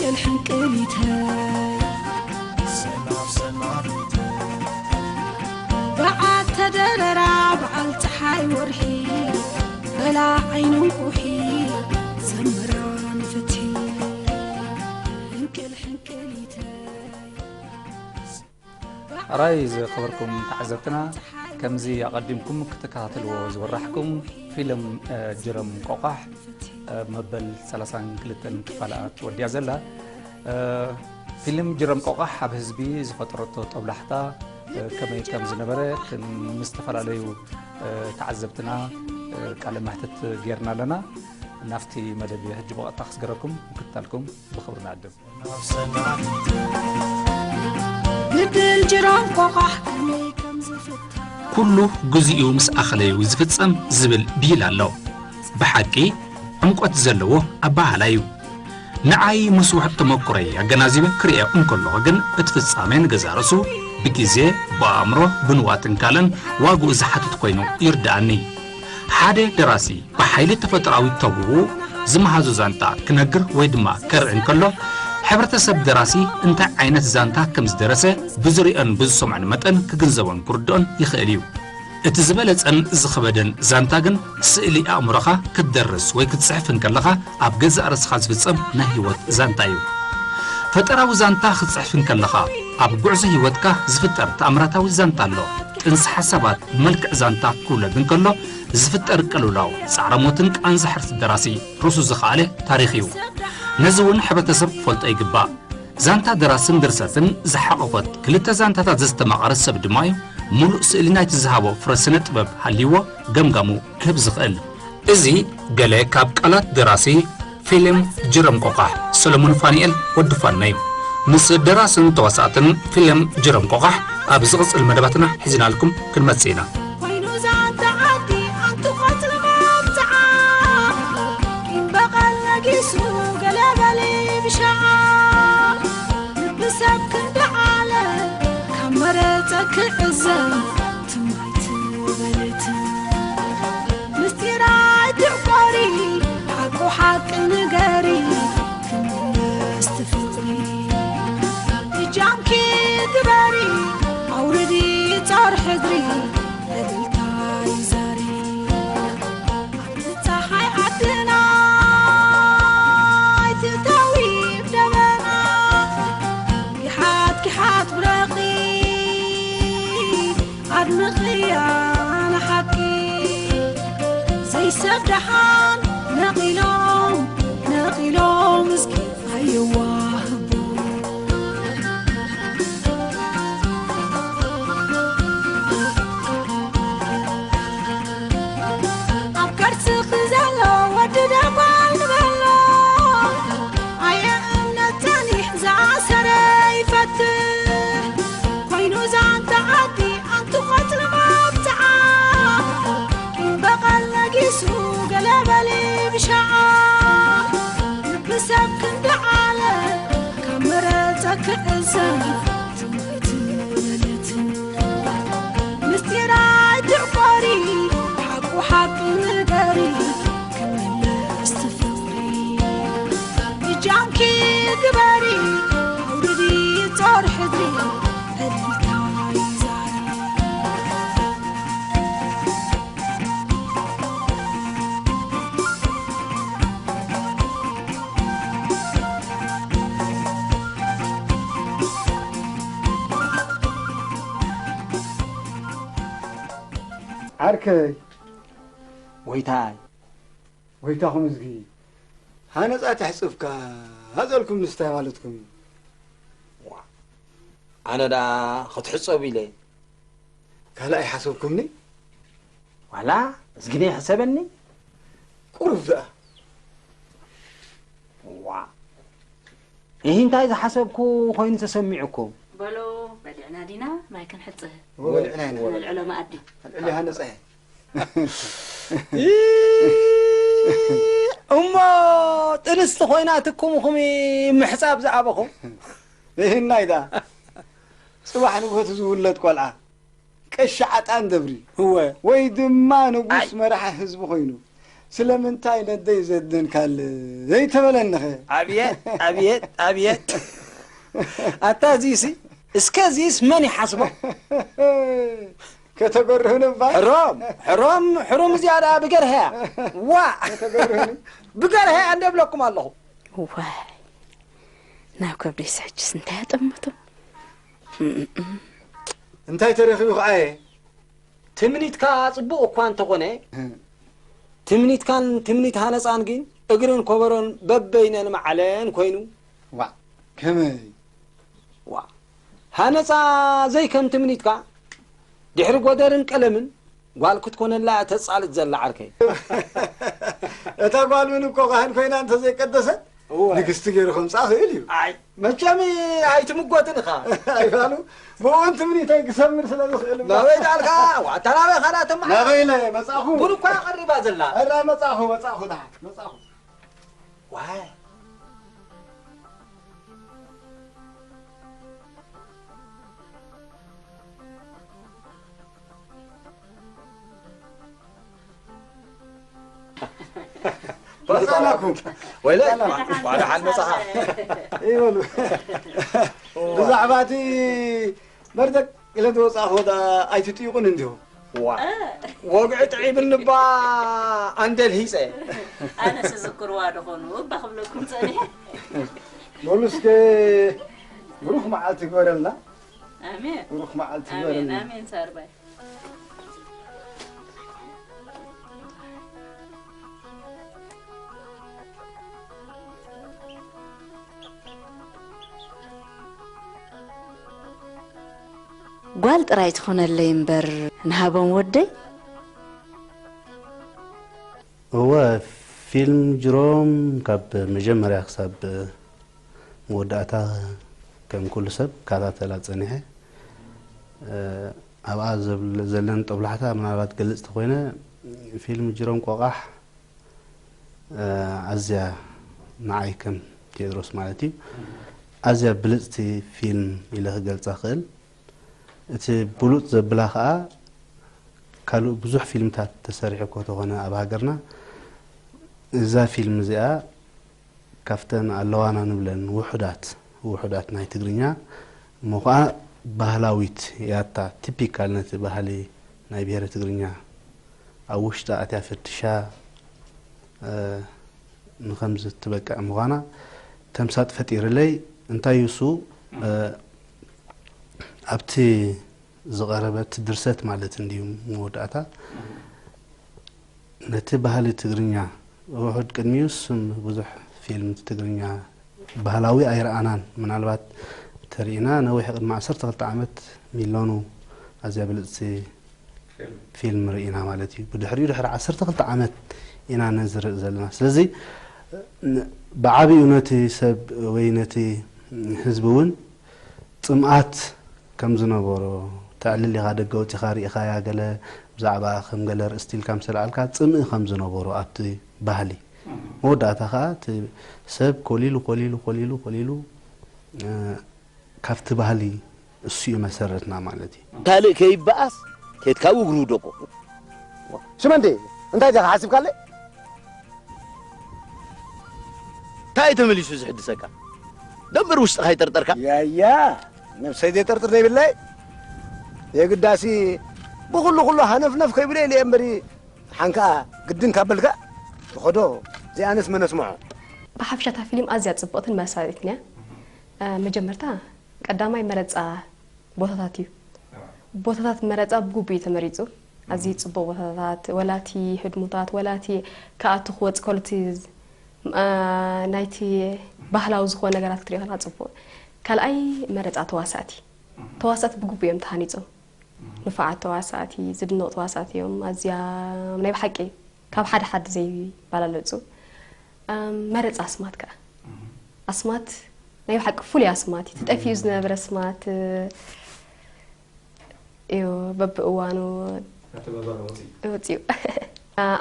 ሕንቅሊተይ በዓል ተደረራ በዓል ፀሓይ ወርሒ በላ ዓይኑ እንቁሒ ዘምራ ንፍትሒ ሕንቅል ሕንቅሊተይ ሕራይ ዝኸበርኩም ተዓዘብትና፣ ከምዚ ኣቐዲምኩም ክትከታተልዎ ዝወራሕኩም ፊልም ጅረም ቆቋሕ መበል ሰላሳን ክልተን ክፋላ ትወድያ ዘላ። ፊልም ጅረም ቆቋሕ ኣብ ህዝቢ ዝፈጠረቶ ጦብላሕታ ከመይ ከም ዝነበረ ምስ ዝተፈላለዩ ተዓዘብትና ቃለ መሕትት ጌርና ኣለና። ናብቲ መደብ ሕጂ ብቐጥታ ክስገረኩም ምክትታልኩም ብኽብሪ ንዕድም። ግድል ጅራም ቆቋሕ ከመይ ከም ዝፍታ ኩሉ ግዚኡ ምስ ኣኸለዩ ዝፍጸም ዝብል ብሂል ኣሎ። ብሓቂ ዕምቆት ዘለዎ ኣበሃህላ እዩ። ንዓይ ምስ ውሑድ ተመኩሮይ ኣገናዚበ ክርእዮ እንከለኹ ግን እቲ ፍጻሜ ንገዛእ ርእሱ ብግዜ፣ ብኣእምሮ፣ ብንዋትን ካልእን ዋግኡ ዝሓትት ኮይኑ ይርድኣኒ። ሓደ ደራሲ ብሓይሊ ተፈጥሮኣዊ ተውህቦኡ ዝመሃዞ ዛንታ ክነግር ወይ ድማ ከርኢ እንከሎ፣ ሕብረተሰብ ደራሲ እንታይ ዓይነት ዛንታ ከም ዝደረሰ ብዝርእዮን ብዝሰምዖን መጠን ክግንዘቦን ክርድኦን ይኽእል እዩ። እቲ ዝበለጸን ዝኸበደን ዛንታ ግን ስእሊ ኣእምሮኻ ክትደርስ ወይ ክትጽሕፍ እንከለኻ ኣብ ገዛእ ርእስኻ ዝፍጸም ናይ ህይወት ዛንታ እዩ። ፈጠራዊ ዛንታ ክትጽሕፍ እንከለኻ ኣብ ጉዕዞ ህይወትካ ዝፍጠር ተኣምራታዊ ዛንታ ኣሎ። ጥንሲ ሓሳባት ብመልክዕ ዛንታ ክውለድ እንከሎ ዝፍጠር ቅልውላው፣ ጻዕረ ሞትን ቃንዛ ሕርሲ ደራሲ ርእሱ ዝኸኣለ ታሪኽ እዩ። ነዚ እውን ሕብረተሰብ ክፈልጦ ይግባእ። ዛንታ ደራስን ድርሰትን ዝሓቖፈት ክልተ ዛንታታት ዘስተማቐረት ሰብ ድማ እዩ ምሉእ ስእሊ ናይቲ ዝሃቦ ፍረ ስነ ጥበብ ሃልይዎ ገምጋሙ ክህብ ዝኽእል። እዚ ገለ ካብ ቃላት ደራሲ ፊልም ጅረም ቆቋሕ ሰሎሞን ፋኒኤል ወዲ ፋኖ እዩ። ምስ ደራስን ተዋሳእትን ፊልም ጅረም ቆቋሕ ኣብ ዝቕጽል መደባትና ሒዝናልኩም ክንመጽእ ኢና። ኮይኑ ዛንታ ዓዲ ኣንቱ ቐትሪ መብጽዓ ቂም በቐል ነጊሱ ገለ በሊ ብሻዓ ልቢ ሰብ ክንዲ ዓለ ካብ መረጸ ክዕዘብ ትማይት በልት ምስጢር ኣይትዕቆሪ ሓቁ ሓቂ ንገሪ ክምለስ ትፍቕሪ እጃምኪ ግበሪ ኣውርዲ ጾር ሕድሪ እልልታ ይዛሪ ኣብቲ ጸሓይ ዓድና ኣይትተዊ ደበና ጊሓት ጊሓት ብረኺ ኣድምኽያ ንሓቂ ዘይሰብ ደሓን ነቒሎም ነቒሎም እስኪ ኣይዋህቡ ኣብ ከርስኺ ዘሎ ወዲ ደጓል ንበሎ ኣየ እምነት ጸኒሕ ዝኣሰረ ይፈትሕ ኮይኑ ዛንታ ዓዲ ኣንቱ ቐትሪ መብጽዓ ቂም በቐል ነጊሱ ገለ በሊ ብሻዓ ልቢ ሰብ ክንዲ ዓለ ካብ መረጸ ክዕዘብ ትምክት በለት ምስጢር ኣይትዕቆሪ ሓቁ ሓቂ ንገሪ ክምለስ ትፍቕሪ እጃምኪ ግበሪ ኣውርዲ ጾር ሕድሪ ዕልልታ ይዛሪ ዓርከይ ጎይታይ ጎይታኹም እዝጊ ሃነጻ ተሕጽብካ ሃዘልኩም ንስታይ ማለትኩም እዩ። ኣነ ደኣ ክትሕጸብ ኢለ ካልእ ኣይሓሰብኩምኒ። ዋላ እዝጊ ነይ ሕሰበኒ። ቁሩብ ደኣ ዋእ ኢሂ እንታይ ዝሓሰብኩ ኮይኑ ተሰሚዑኩም? በሎ በሊዕና ዲና ማይ ክንሕጽህ? በሊዕና ኢና። ነልዕሎ መኣዲ። ኣልዕሊ ሃነጻ እየ። እሞ ጥንስቲ ኮይናትኩም ኢኹም ምሕጻብ ዝኣበኹም? ይህናይ ደኣ ጽባሕ ንግሆ እቲ ዝውለድ ቆልዓ ቀሺ ዓጣን ደብሪ እወ ወይ ድማ ንጉስ ኣይ። መራሒ ህዝቢ ኮይኑ ስለምንታይ ነደይ ዘድንካል ዘይተበለንኸ? ኣብየት፣ ኣብየት፣ ኣብየት። ኣታ እዚሲ፣ እስከ እዚስ መን ይሓስቦ? ከተገርሁኒ እባ። ሕሮም፣ ሕሮም፣ ሕሩም እዚኣ ደኣ ብገርሀያ። ዋ! ከተገርሁኒ። ብገርሀያ እንደ እብለኩም ኣለኹ። ዋይ፣ ናብ ከብደይስ ሕጅስ እንታይ ኣጠመቶም? እንታይ ተረኺቡ ኸኣ እየ? ትምኒትካ ጽቡቕ እኳ እንተኾነ፣ ትምኒትካን ትምኒት ሃነጻን ግን እግርን ኮበሮን በበይነን ማዕለን ኮይኑ። ዋ፣ ከመይ? ዋ፣ ሃነጻ ዘይከም ትምኒትካ ድሕሪ ጎደርን ቀለምን ጓል ክትኮነላ ተጻልት ዘላ ዓርከይ። እታ ጓል ምን እኮ ካህን ኮይና እንተዘይቀደሰት እወ። ንግስቲ ገይሩ ከምጻ ክእል እዩ። ኣይ፣ መቸም ኣይትምጎትን ኢኻ። ኣይፋሉ፣ ብእውን ትምኒተይ ክሰምር ስለ ዝኽእል እባ። ናበይ ዳልካ? ዋታ ናበይ ካልኣተማ? ናበይ ኢለ መጻኹ? ቡን እኳ ቀሪባ ዘላ። እራ መጻኹ፣ መጻኹ፣ ደሓን መጻኹ። ዋይ። መጻናኩም። ወይለ፣ ዋላ ሓን መጻኻ። ይበሉ። ብዛዕባ እቲ መርደቅ ኢለ ዝወጻእኹ ዳ ኣይትጥይቁን እንዲኹም። ዋ። ወግዒ ጥዒብኒ እባ ኣንደል ሂጸ። ኣነስ ዝክርዋ ደኾኑ እባ ክብለኩም ጸኒሐ። በሉ እስከ ብሩኽ መዓልቲ ግበረልና። ኣሜን። ብሩኽ መዓልቲ ኣሜን፣ ግበረልና። ኣሜን ሳርባይ። ጓል ጥራይ ትኾነለይ እምበር ንሃቦም ወደይ። እወ፣ ፊልም ጅሮም ካብ መጀመርያ ክሳብ መወዳእታ ከም ኩሉ ሰብ እከታተላ ጸኒሐ። እ፣ ኣብኣ ዘብል-፣ ዘለኒ ጦብላሕታ ምናልባት ገልጽ ተኾይነ፣ ፊልም ጅሮም ቆቓሕ፣ እ፣ ኣዝያ ንዓይ ከም ቴድሮስ ማለት እዩ፣ ኣዝያ ብልጽቲ ፊልም ኢለ ክገልጻ ክእል። እቲ ብሉጽ ዘብላ ኸኣ፣ ካልእ ብዙሕ ፊልምታት ተሰሪሑ እኮ ተኾነ ኣብ ሃገርና፣ እዛ ፊልም እዚኣ ካብተን ኣለዋና ንብለን ውሑዳት፣ ውሑዳት ናይ ትግርኛ፣ እሞ ኸኣ ባህላዊት ያታ፣ ቲፒካል ነቲ ባህሊ ናይ ብሄረ ትግርኛ ኣብ ውሽጣ ኣትያ ፈትሻ፣ እ፣ ንኸምዚ ትበቅዕ ምዃና ተምሳጥ ፈጢርለይ። እንታይ እዩ እሱ፣ እ፣ ኣብቲ ዝቐረበት ድርሰት ማለት እንድዩ መወዳእታ። ነቲ ባህሊ ትግርኛ፣ ውሑድ ቅድሚኡስ ብዙሕ ፊልም ትግርኛ ባህላዊ ኣይረኣናን። ምናልባት ተሪእና ነዊሕ ቅድሚ ዓሰርተ ክልተ ዓመት ሚሎኑ ኣዝያ ብልጽቲ ፊልም ርኢና ማለት እዩ። ብድሕሪኡ ድሕሪ ዓሰርተ ክልተ ዓመት ኢና ነዚ ንርኢ ዘለና። ስለዚ ን-፣ ብዓቢኡ ነቲ ሰብ ወይ ነቲ ህዝቢ እውን ጽምኣት ከም ዝነበሮ፣ ተዕልል ኢኻ ደገ ወጺኻ ርኢኻያ ገለ ብዛዕባ ከም ገለ ርእስቲ ኢልካ ምስ ኣልዓልካ ጽምኢ ከም ዝነበሮ ኣብቲ ባህሊ። መወዳእታ ከኣ እቲ ሰብ ኮሊሉ፣ ኮሊሉ፣ ኮሊሉ፣ ኮሊሉ፣ እ፣ ካብቲ ባህሊ እሱ እዩ መሰረትና ማለት እዩ። ካልእ ከይበኣስ ኬድካ እግሩ ውደቆ። ሽመንዴ፣ እንታይ ዲኻ ሓሲብካለይ? እንታይ እዩ ተመሊሱ ዝሕድሰካ? ደምበር ውሽጥኻ ይጠርጠርካ። ያያ፣ ነብሰይ ዘይጠርጥር ዘይብለይ። የግዳሲ ብኹሉ ኩሉ ሃነፍነፍ ከይብለ ኢለ እየ እምበሪ፣ ሓንካ ግድን ካብ በልካ፣ ብኸዶ፣ እዚኣንስ መን ኣስምዖ? ብሓፈሻ እታ ፊልም ኣዝያ ጽብቕትን መሳጢትን እያ። እ፣ መጀመርታ ቀዳማይ መረጻ ቦታታት እዩ። ቦታታት መረጻ ብግቡእ እዩ ተመሪጹ። ኣዝዩ ጽቡቕ ቦታታት፣ ወላ እቲ ህድሞታት፣ ወላ እቲ ክኣቱ ክወጽእ ከሎ እቲ ዝ-፣ ም-፣ ኣ፣ ናይቲ ባህላዊ ዝኾነ ነገራት ክትሪኦ ከለኻ ጽቡቕ። ካልኣይ መረጻ ተዋሳእቲ። ተዋሳእቲ ብግቡእ እዮም ተሃኒጾም። ንፉዓት ተዋሳእቲ፣ ዝድነቑ ተዋሳእቲ እዮም። ኣዝያ ናይ ብሓቂ ካብ ሓደ ሓደ ዘይበላለጹ። ኣም፣ መረጻ ኣስማት ከኣ። ኣስማት ናይ ብሓቂ ፍሉይ ኣስማት እዩ። ተጠፊኡ ዝነበረ ኣስማት፣ እ፣ እዩ በብእዋኑ ወጺኡ።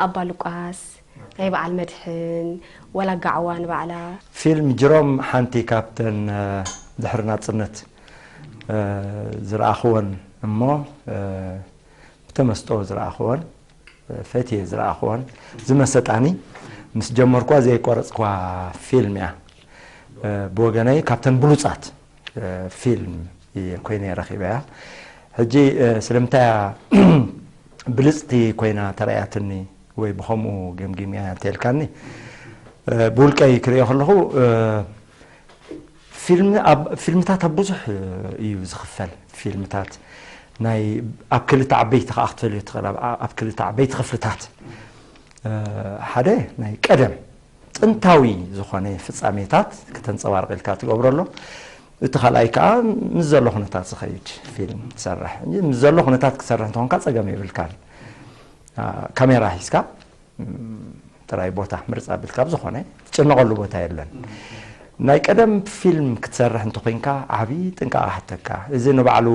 ኣባ ሉቃስ፣ ናይ በዓል መድሕን፣ ወላ ጋዕዋ ንባዕላ። ፊልም ጅሮም ሓንቲ ካብተን፣ እ፣ ድሕሪ ናጽነት፣ እ፣ ዝረኣኽወን እሞ፣ እ፣ ብተመስጦ ዝረኣኽወን፣ ፈትየ ዝረኣኽዎን ዝመሰጣኒ ምስ ጀመርኳ ዘይቆረጽኳ ፊልም እያ። ብወገነይ ካብተን ብሉጻት ፊልም እየ ኮይነ ረኺበያ። ሕጂ ስለምንታይ እያ ብልጽቲ ኮይና ተራእያትኒ ወይ ብኸምኡ ገምጊምያ እንተልካኒ፣ ብውልቀይ ክሪኦ ከለኹ፣ ፊልም ኣብ ፊልምታት ኣብ ብዙሕ እዩ ዝኽፈል። ፊልምታት ናይ ኣብ ክልተ ዓበይቲ ከኣ ክትፈልዮ ትኽእል። ኣብ ኣብ ክልተ ዓበይቲ ክፍልታት ሓደ ናይ ቀደም ጥንታዊ ዝኾነ ፍጻሜታት ከተንጸባርቕ ኢልካ ትገብሮ ኣሎ። እቲ ካልኣይ ከኣ ምስ ዘሎ ኩነታት ዝኸይድ ፊልም ትሰርሕ። ምስ ዘሎ ኩነታት ክትሰርሕ እንተኾንካ ጸገም የብልካን። ካሜራ ሒዝካ ጥራይ ቦታ ምርጻ ቢልካ ኣብ ዝኾነ ትጭነቐሉ ቦታ የለን። ናይ ቀደም ፊልም ክትሰርሕ እንተኾይንካ ዓቢ ጥንቃቐ ሓተካ። እዚ ንባዕሉ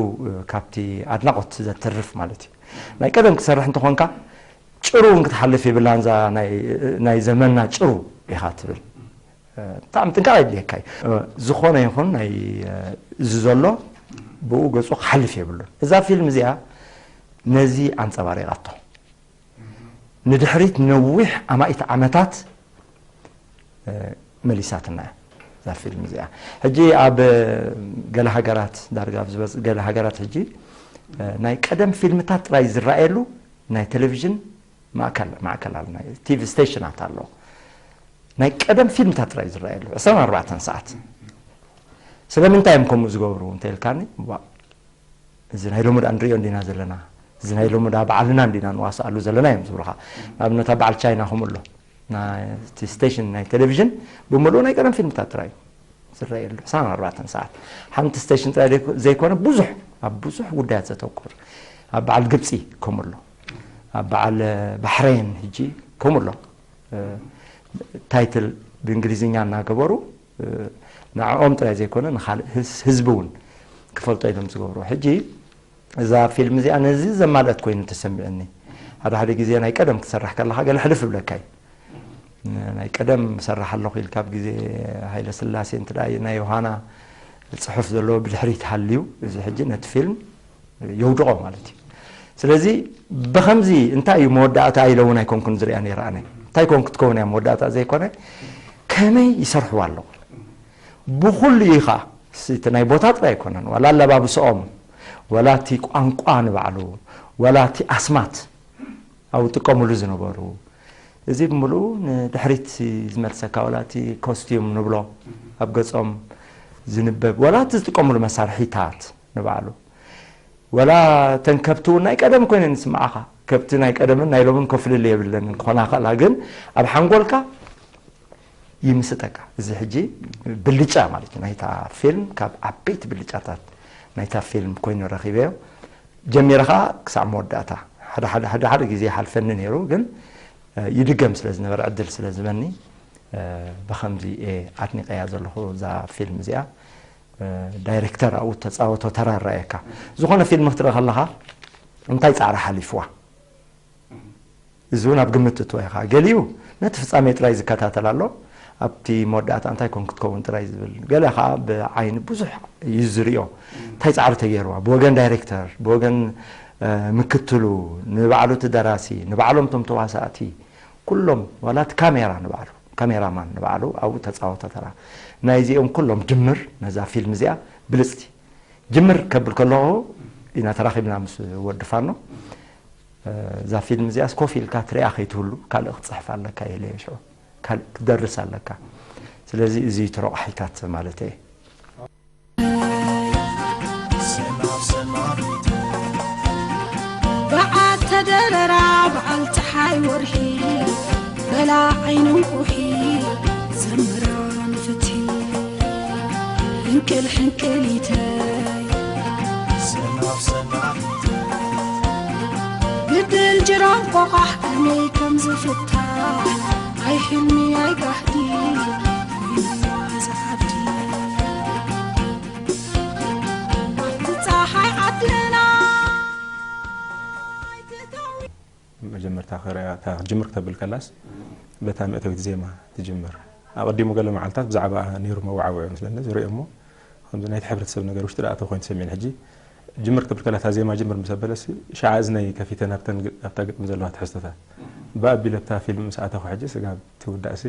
ካብቲ ኣድናቖት ዘትርፍ ማለት እዩ። ናይ ቀደም ክትሰርሕ እንተኾንካ ጭሩ እውን ክትሓልፍ የብላን እዛ ናይ ዘመንና ጭሩ ኢኻ ትብል። ብጣዕሚ ጥንቃቐ የድልየካ እዩ። ዝኾነ ይኹን ናይ እዚ ዘሎ ብኡ ገጹ ክሓልፍ የብሉን። እዛ ፊልም እዚኣ ነዚ ኣንጸባሪቓቶ። ንድሕሪት ነዊሕ ኣማኢት ዓመታት መሊሳትና እያ እዛ ፊልም እዚኣ። ሕጂ ኣብ ገለ ሃገራት ዳርጋ ኣብ ዝበጽ ገለ ሃገራት ሕጂ ናይ ቀደም ፊልምታት ጥራይ ዝረኣየሉ ናይ ቴሌቪዥን ማእከል ማእከል ኣሎ፣ ናይ ቲቪ ስቴሽናት ኣሎ። ናይ ቀደም ፊልምታት ጥራይ ዝረኣየሉ ዕስራን ኣርባዕተን ሰዓት። ስለምንታይ እዮም ከምኡ ዝገብሩ እንተልካኒ፣ ዋ፣ እዚ ናይ ሎሚ ደኣ ንሪኦ እንዲና ዘለና፣ እዚ ናይ ሎሚ ደኣ ባዕልና እንዲና ንዋስኣሉ ዘለና እዮም ዝብሉኻ። ንኣብነት ኣብ በዓል ቻይና ከምኡ ኣሎ። ናይቲ ስቴሽን ናይ ቴሌቪዥን ብምሉኡ ናይ ቀደም ፊልምታት ጥራይ እዩ ዝረኣየሉ። ዕስራን ኣርባዕተን ሰዓት። ሓንቲ ስቴሽን ጥራይ ዘይኮ-፣ ዘይኮነ ብዙሕ፣ ኣብ ብዙሕ ጉዳያት ዘተኩር። ኣብ በዓል ግብጺ ከምኡ ኣሎ። ኣብ በዓል ባሕሬን ሕጂ ከምኡ ኣሎ። ታይትል ብእንግሊዝኛ እናገበሩ ንዕኦም ጥራይ ዘይኮነ ንኻልእ ህዝ-፣ ህዝቢ እውን ክፈልጦ ኢሎም ዝገብሩ። ሕጂ እዛ ፊልም እዚኣ ነዚ ዘማልአት ኮይኑ ተሰሚዑኒ። ሓደ ሓደ ግዜ ናይ ቀደም ክትሰርሕ ከለኻ ገለ ሕልፍ ይብለካ እዩ። ናይ ቀደም እሰርሕ ኣለኹ ኢልካ ኣብ ግዜ ሃይለ ስላሴ እንተ ደኣ ናይ ዮሃና ጽሑፍ ዘለዎ ብድሕሪት ሃልዩ፣ እዚ ሕጂ ነቲ ፊልም የውድቖ ማለት እዩ። ስለዚ ብኸምዚ እንታይ እዩ መወዳእታ ኢለ እውን ኣይኮንኩን ዝሪኣ ነይረ ኣነ። እንታይ ኮን ክትከውን እያ መወዳእታ ዘይኮነ፣ ከመይ ይሰርሕዋ ኣለዉ? ብኹሉ እዩ ኸዓ፣ እቲ ናይ ቦታ ጥራይ ኣይኮነን፣ ዋላ ኣለባብስኦም፣ ዋላ እቲ ቋንቋ ንባዕሉ፣ ዋላ እቲ ኣስማት ኣብኡ ዝጥቀምሉ ዝነበሩ፣ እዚ ብምሉኡ ንድሕሪት ዝመልሰካ፣ ዋላ እቲ ኮስቲዩም ንብሎ ኣብ ገጾም ዝንበብ፣ ዋላ እቲ ዝጥቀምሉ መሳርሒታት ንባዕሉ፣ ዋላ እተን ከብቲ እውን ናይ ቀደም ኮይነን ይስምዓኻ። ከብቲ ናይ ቀደምን ናይ ሎምን ኮፍልል የብለን ክኾና ይኽእላ፣ ግን ኣብ ሓንጎልካ ይምስጠካ። እዚ ሕጂ ብልጫ ማለት እዩ ናይታ ፊልም፣ ካብ ዓበይቲ ብልጫታት ናይታ ፊልም ኮይኑ ረኺበዮ። ጀሚረ ኸዓ ክሳዕ መወዳእታ ሓደ ሓደ ሓደ ሓደ ግዜ ይሓልፈኒ ነይሩ፣ ግን እ፣ ይድገም ስለ ዝነበረ፣ ዕድል ስለ ዝበኒ፣ እ፣ ብኸምዚ እየ ኣድኒቐያ ዘለኹ እዛ ፊልም እዚኣ። እ፣ ዳይሬክተር ኣብኡ ተጻወቶ ተራ ይረኣየካ። ዝኾነ ፊልም ክትርኢ ከለኻ እንታይ ጻዕሪ ሓሊፍዋ? እዚ እውን ኣብ ግምት እትዎ ኢኻ። ገሊኡ ነቲ ፍጻሜ ጥራይ ዝከታተል ኣሎ፣ ኣብቲ መወዳእታ እንታይ ኮን ክትከውን ጥራይ ዝብል። ገለ ኸዓ ብዓይኒ ብዙሕ እዩ ዝርእዮ። እንታይ ጻዕሪ ተገይርዋ? ብወገን ዳይሬክተር፣ ብወገን፣ እ፣ ምክትሉ፣ ንባዕሉ እቲ ደራሲ፣ ንባዕሎም እቶም ተዋሳእቲ፣ ኩሎም፣ ዋላ እቲ ካሜራ ንባዕሉ፣ ካሜራማን ንባዕሉ ኣብኡ ተጻወቶ ተራ። ናይዚኦም ኩሎም ድምር ነዛ ፊልም እዚኣ ብልጽቲ። ጅምር ከብል ከለኹ ኢና ተራኺብና ምስ ወዲ ፋኖ። እ፣ እዛ ፊልም እዚኣስ ኮፍ ኢልካ ትሪኣ ከይትህሉ፣ ካልእ ክትጽሕፍ ኣለካ ኢለዮ ሽዑ። ካልእ ክትደርስ ኣለካ። ስለዚ እዚ እዩ እቲ ረቋሒታት ማለተይ። በዓል ተደረራ በዓል ፀሓይ ወርሒ በላ ዓይኒ እንቁሒ ዘምራ ንፍትሒ ሕንቅል ሕንቅሊተይ ግድል ጅራም ቆቋሕ ከመይ ከም ዝፍታሕ ኣይ ሕልሚ ኣይ ጋህዲ ኮይኑዋ እዚ ዓዲ ኣብቲ ፀሓይ ዓድና ኣይትተዊ መጀመርታ ክሪኣ እታ ክትጅምር ክተብል ከላስ በታ መእተዊት ዜማ ትጅምር። ኣቐዲሙ ገለ መዓልታት ብዛዕባ ነይሩ መወዓውዒ መስለኒ ዝሪኦ እሞ ከምዚ ናይቲ ሕብረተሰብ ነገር ውሽጢ ደኣ እተው ኮይኑ ተሰሚዕኒ። ሕጂ ጅምር ክትብል ከላ፣ እታ ዜማ ጅምር ምስ ኣበለሲ፣ ሸዓ እዝነይ ከፊተ ናብተን ግ-፣ ኣብታ ግጥሚ ዘለዋ ትሕዝቶታት። ብኣቢለ ኣብታ ፊልም ምስ ኣተኹ፣ ሕጂ ስጋብ ትውዳእሲ፣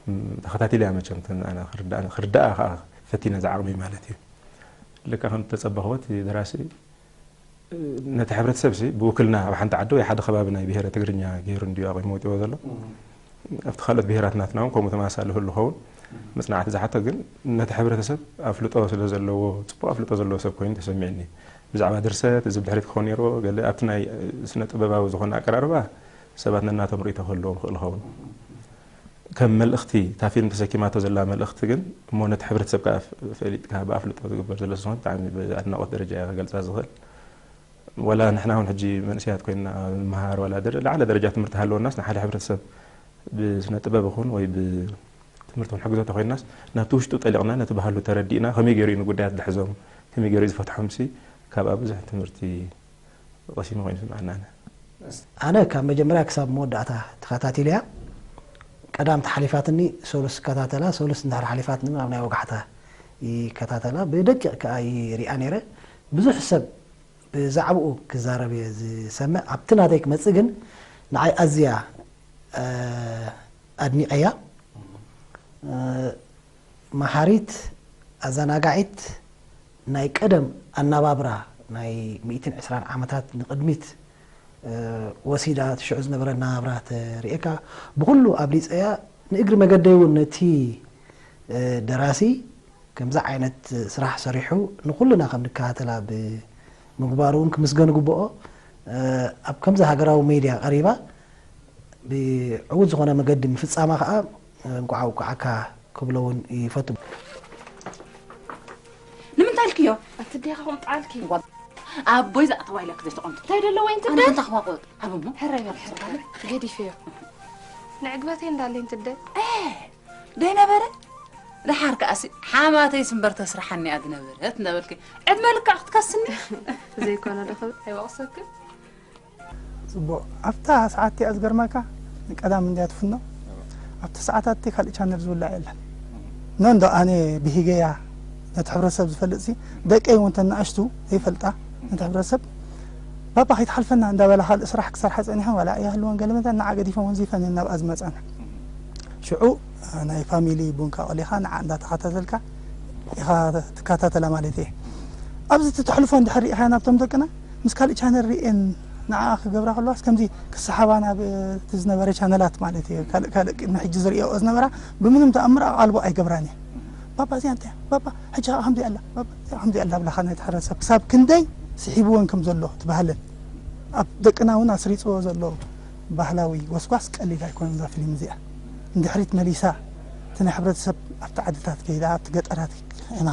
ም፣ ተኸታቲለያ መቸም፣ ተን-፣ ኣነ ክርዳእ-፣ ክርዳኣ ከኣ ፈቲነ ዝዓቕሚ ማለት እዩ። ልክዕ ከም ተጸበኽዎ፣ እቲ ደራሲ ነቲ ሕብረተሰብሲ ብውክልና ኣብ ሓንቲ ዓዲ ወይ ሓደ ከባቢ ናይ ብሄረ ትግርኛ ገይሩ እንድዩ ኣቑሙ ወጺዎ ዘሎ። ኣብቲ ካልኦት ብሄራት ናትና እውን ከምኡ ተመሳሳሊ ህሉ ኸውን። መጽናዕቲ ዝሓቶ ግን ነቲ ሕብረተሰብ ኣፍልጦ ስለ ዘለዎ፣ ጽቡቕ ኣፍልጦ ዘለዎ ሰብ ኮይኑ ተሰሚዕኒ። ብዛዕባ ድርሰት፣ እዚ ብድሕሪት ክኸውን ነይርዎ፣ ገለ ኣብቲ ናይ ስነ ጥበባዊ ዝኾነ ኣቀራርባ ሰባት ነናቶም ርእይቶ ክህልዎም ይኽእል ይኸውን። ከም መልእኽቲ፣ እታ ፊልም ተሰኪማቶ ዘላ መልእኽቲ ግን እሞ ነቲ ሕብረተሰብ ከኣ ፈ-፣ ፈሊጥካ ብኣፍልጦ ዝግበር ዘሎ ስለዝኾነ ብጣዕሚ ብኣድናቖት ደረጃ እየ ክገልጻ ዝኽእል። ዋላ ንሕና እውን ሕጂ መንእሰያት ኮይንና ንመሃር፣ ዋላ ደረ-፣ ላዕለ ደረጃ ትምህርቲ ሃለወናስ ንሓደ ሕብረተሰብ ብስነ ጥበብ ይኹን ወይ ብትምህርቲ ክንሕግዞ ተኾይንናስ ናብቲ ውሽጡ ጠሊቕና ነቲ ባህሉ ተረዲእና ከመይ ገይሩ እዩ ንጉዳያት ዝሕዞም፣ ከመይ ገይሩ እዩ ዝፈትሖምሲ ካብኣ ብዙሕ ትምህርቲ ቀሲመ ኮይኑ ይስምዓኒ ኣነ። ኣነ ካብ መጀመርያ ክሳብ መወዳእታ ተኸታቲለያ። ቀዳም ተሓሊፋትኒ ሰሉስ ክከታተላ፣ ሰሉስ እንድሕር ሓሊፋትኒ ኣብ ናይ ወጋሕታ ይከታተላ። ብደቂቕ ከኣ ይሪኣ ነይረ። ብዙሕ ሰብ ብዛዕባኡ ክዛረብ እየ ዝሰምዕ። ኣብቲ ናተይ ክመጽእ ግን ንዓይ ኣዝያ፣ እ፣ ኣድኒቐያ። እ፣ መሃሪት፣ ኣዘናጋዒት፣ ናይ ቀደም ኣናባብራ ናይ ሚእትን ዕስራን ዓመታት ንቕድሚት፣ እ፣ ወሲዳ፣ እቲ ሽዑ ዝነበረ ኣናባብራ ተርእየካ፣ ብኹሉ ኣብሊጸያ። ንእግሪ መገደይ እውን ነቲ፣ እ፣ ደራሲ ከምዚ ዓይነት ስራሕ ሰሪሑ ንኹልና ከም ንከታተላ ብምግባሩ እውን ክምስገን ይግብኦ። እ፣ ኣብ ከምዚ ሃገራዊ ሜድያ ቀሪባ ብዕዉት ዝኾነ መገዲ ምፍጻማ ከኣ እንቋዕ ኣብቅዓካ ክብሎ እውን ይፈቱ። ንምንታይ ኢልክዮ? ኣቲ ዲኻ ቁምጣልኪ? ኣቦይ ዝኣተዋ ኢለክ ዘይተቐምጡ። እንታይ ደሎ ወይ ኣነ እንትደ? ከንታ ክዋቆጥ። ዓብሞ። ሕራይ በል፣ ሕራይ በል። ገዲፈዮ። ንዕግበተይ እንዳለይ እንትደ? እ፣ ደይነበረ? ደሓር ከኣሲ ሓማተይ ስምበር ተስርሓኒ እያ ዝነበረት እንዳበልኪ ዕድመ ልክዕ ክትከስኒ? ዘይኮነ ዶ ክብል? ኣይወቕሰክን? ጽቡቕ። ኣብታ ሰዓት እቲኣ ዝገርመካ ንቀዳም እንድያ ትፍኖ። ኣብቲ ሰዓታት እቲ ካልእ ቻነል ዝውላዕ የለን። ኖ እንዶ ኣነ ብሂገያ ነቲ ሕብረተሰብ ዝፈልጥሲ ደቀይ እውን ተናእሽቱ ዘይፈልጣ ነቲ ሕብረተሰብ ባባ ከይትሓልፈና እንዳበላ ካልእ ስራሕ ክሰርሓ ጸኒሐን ዋላ ኣይሃልወን ገለ መታን ንዓ ገዲፈን ወንዚፈን እየን ናብኣ ዝመጻና። ሽዑ ናይ ፋሚሊ ቡንካ ቆሊኻ ንዓ እንዳተኸታተልካ ኢኻ ትከታተላ ማለት እየ። ኣብዚ እቲ ተሕልፎ እንድሕር ርኢኻያ ናብቶም ደቅና ምስ ካልእ ቻነል ርኤን ንዓ ክገብራ ከለዋስ ከምዚ ክሰሓባ ናብ እቲ ዝነበረ ቻነላት ማለት እዩ። ካልእ ካልእ ቅድሚ ሕጂ ዝርእኦ ዝነበራ ብምንም ተኣምር ኣቓልቦ ኣይገብራን እየ። ባባ እዚኣ እንታይ እያ? ባባ ሕጂ ኸዓ ከምዚ ኣላ፣ ባባ እዚኣ ከምዚ ኣላ ብላኻ ናይ ተሓረሰብ ክሳብ ክንደይ ስሒብወን ከም ዘሎ እቲ ባህለን ኣብ ደቅና እውን ኣስሪጽዎ ዘሎ ባህላዊ ጎስጓስ ቀሊል ኣይኮነን። እዛ ፊልም እዚኣ ንድሕሪት መሊሳ እቲ ናይ ሕብረተሰብ ኣብቲ ዓድታት ከይዳ ኣብቲ ገጠራት ኢና።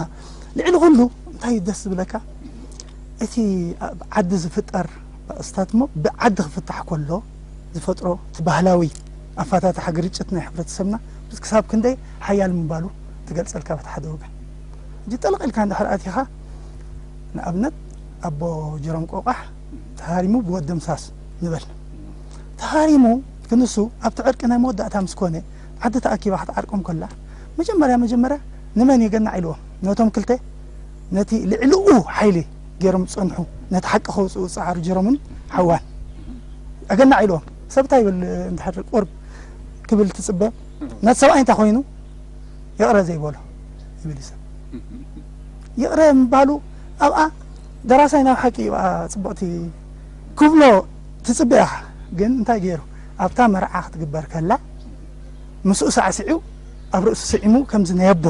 ልዕሊ ኩሉ እንታይ ደስ ዝብለካ እቲ ኣብ ዓዲ ዝፍጠር ባእስታት እሞ ብዓዲ ክፍታሕ ከሎ ዝፈጥሮ እቲ ባህላዊ ኣፈታትሓ ግርጭት ናይ ሕብረተሰብና ክሳብ ክንደይ ሓያል ምባሉ ትገልጸልካ በቲ ሓደ ወገን። ሕጂ ጠለቕ ኢልካ እንድሕር ኣቲኻ ንኣብነት ኣቦ ጀሮም ቆቋሕ ተሃሪሙ ብወዲ ምሳስ ንበል። ተሃሪሙ ክንሱ ኣብቲ ዕርቂ ናይ መወዳእታ ምስ ኮነ ዓዲ ተኣኪባ ክትዓርቆም ከላ መጀመርያ መጀመርያ ንመን የገናዕ ኢልዎም? ነቶም ክልተ ነቲ ልዕሊኡ ሓይሊ ገይሮም ዝጸንሑ ነቲ ሓቂ ከውጽኡ ዝጸዓሩ ጀሮምን ሓዋን ኣገናዕ ኢልዎም። ሰብ እንታይ ይብል እንድሕር ቁርብ ክብል ትጽበ? ነቲ ሰብኣይ እንታይ ኮይኑ ይቕረ ዘይበሎ ይብል እዩ ሰብ። ይቕረ ምባሉ ኣብኣ ደራሳይ ናብ ሓቂ እዩ ኣብኣ ጽብቕቲ ክብሎ ትጽበ ኢኻ። ግን እንታይ ገይሩ? ኣብታ መርዓ ክትግበር ከላ ምስኡ ሳዕሲዑ ኣብ ርእሱ ስዒሙ ከምዚ ናይ ኣቦ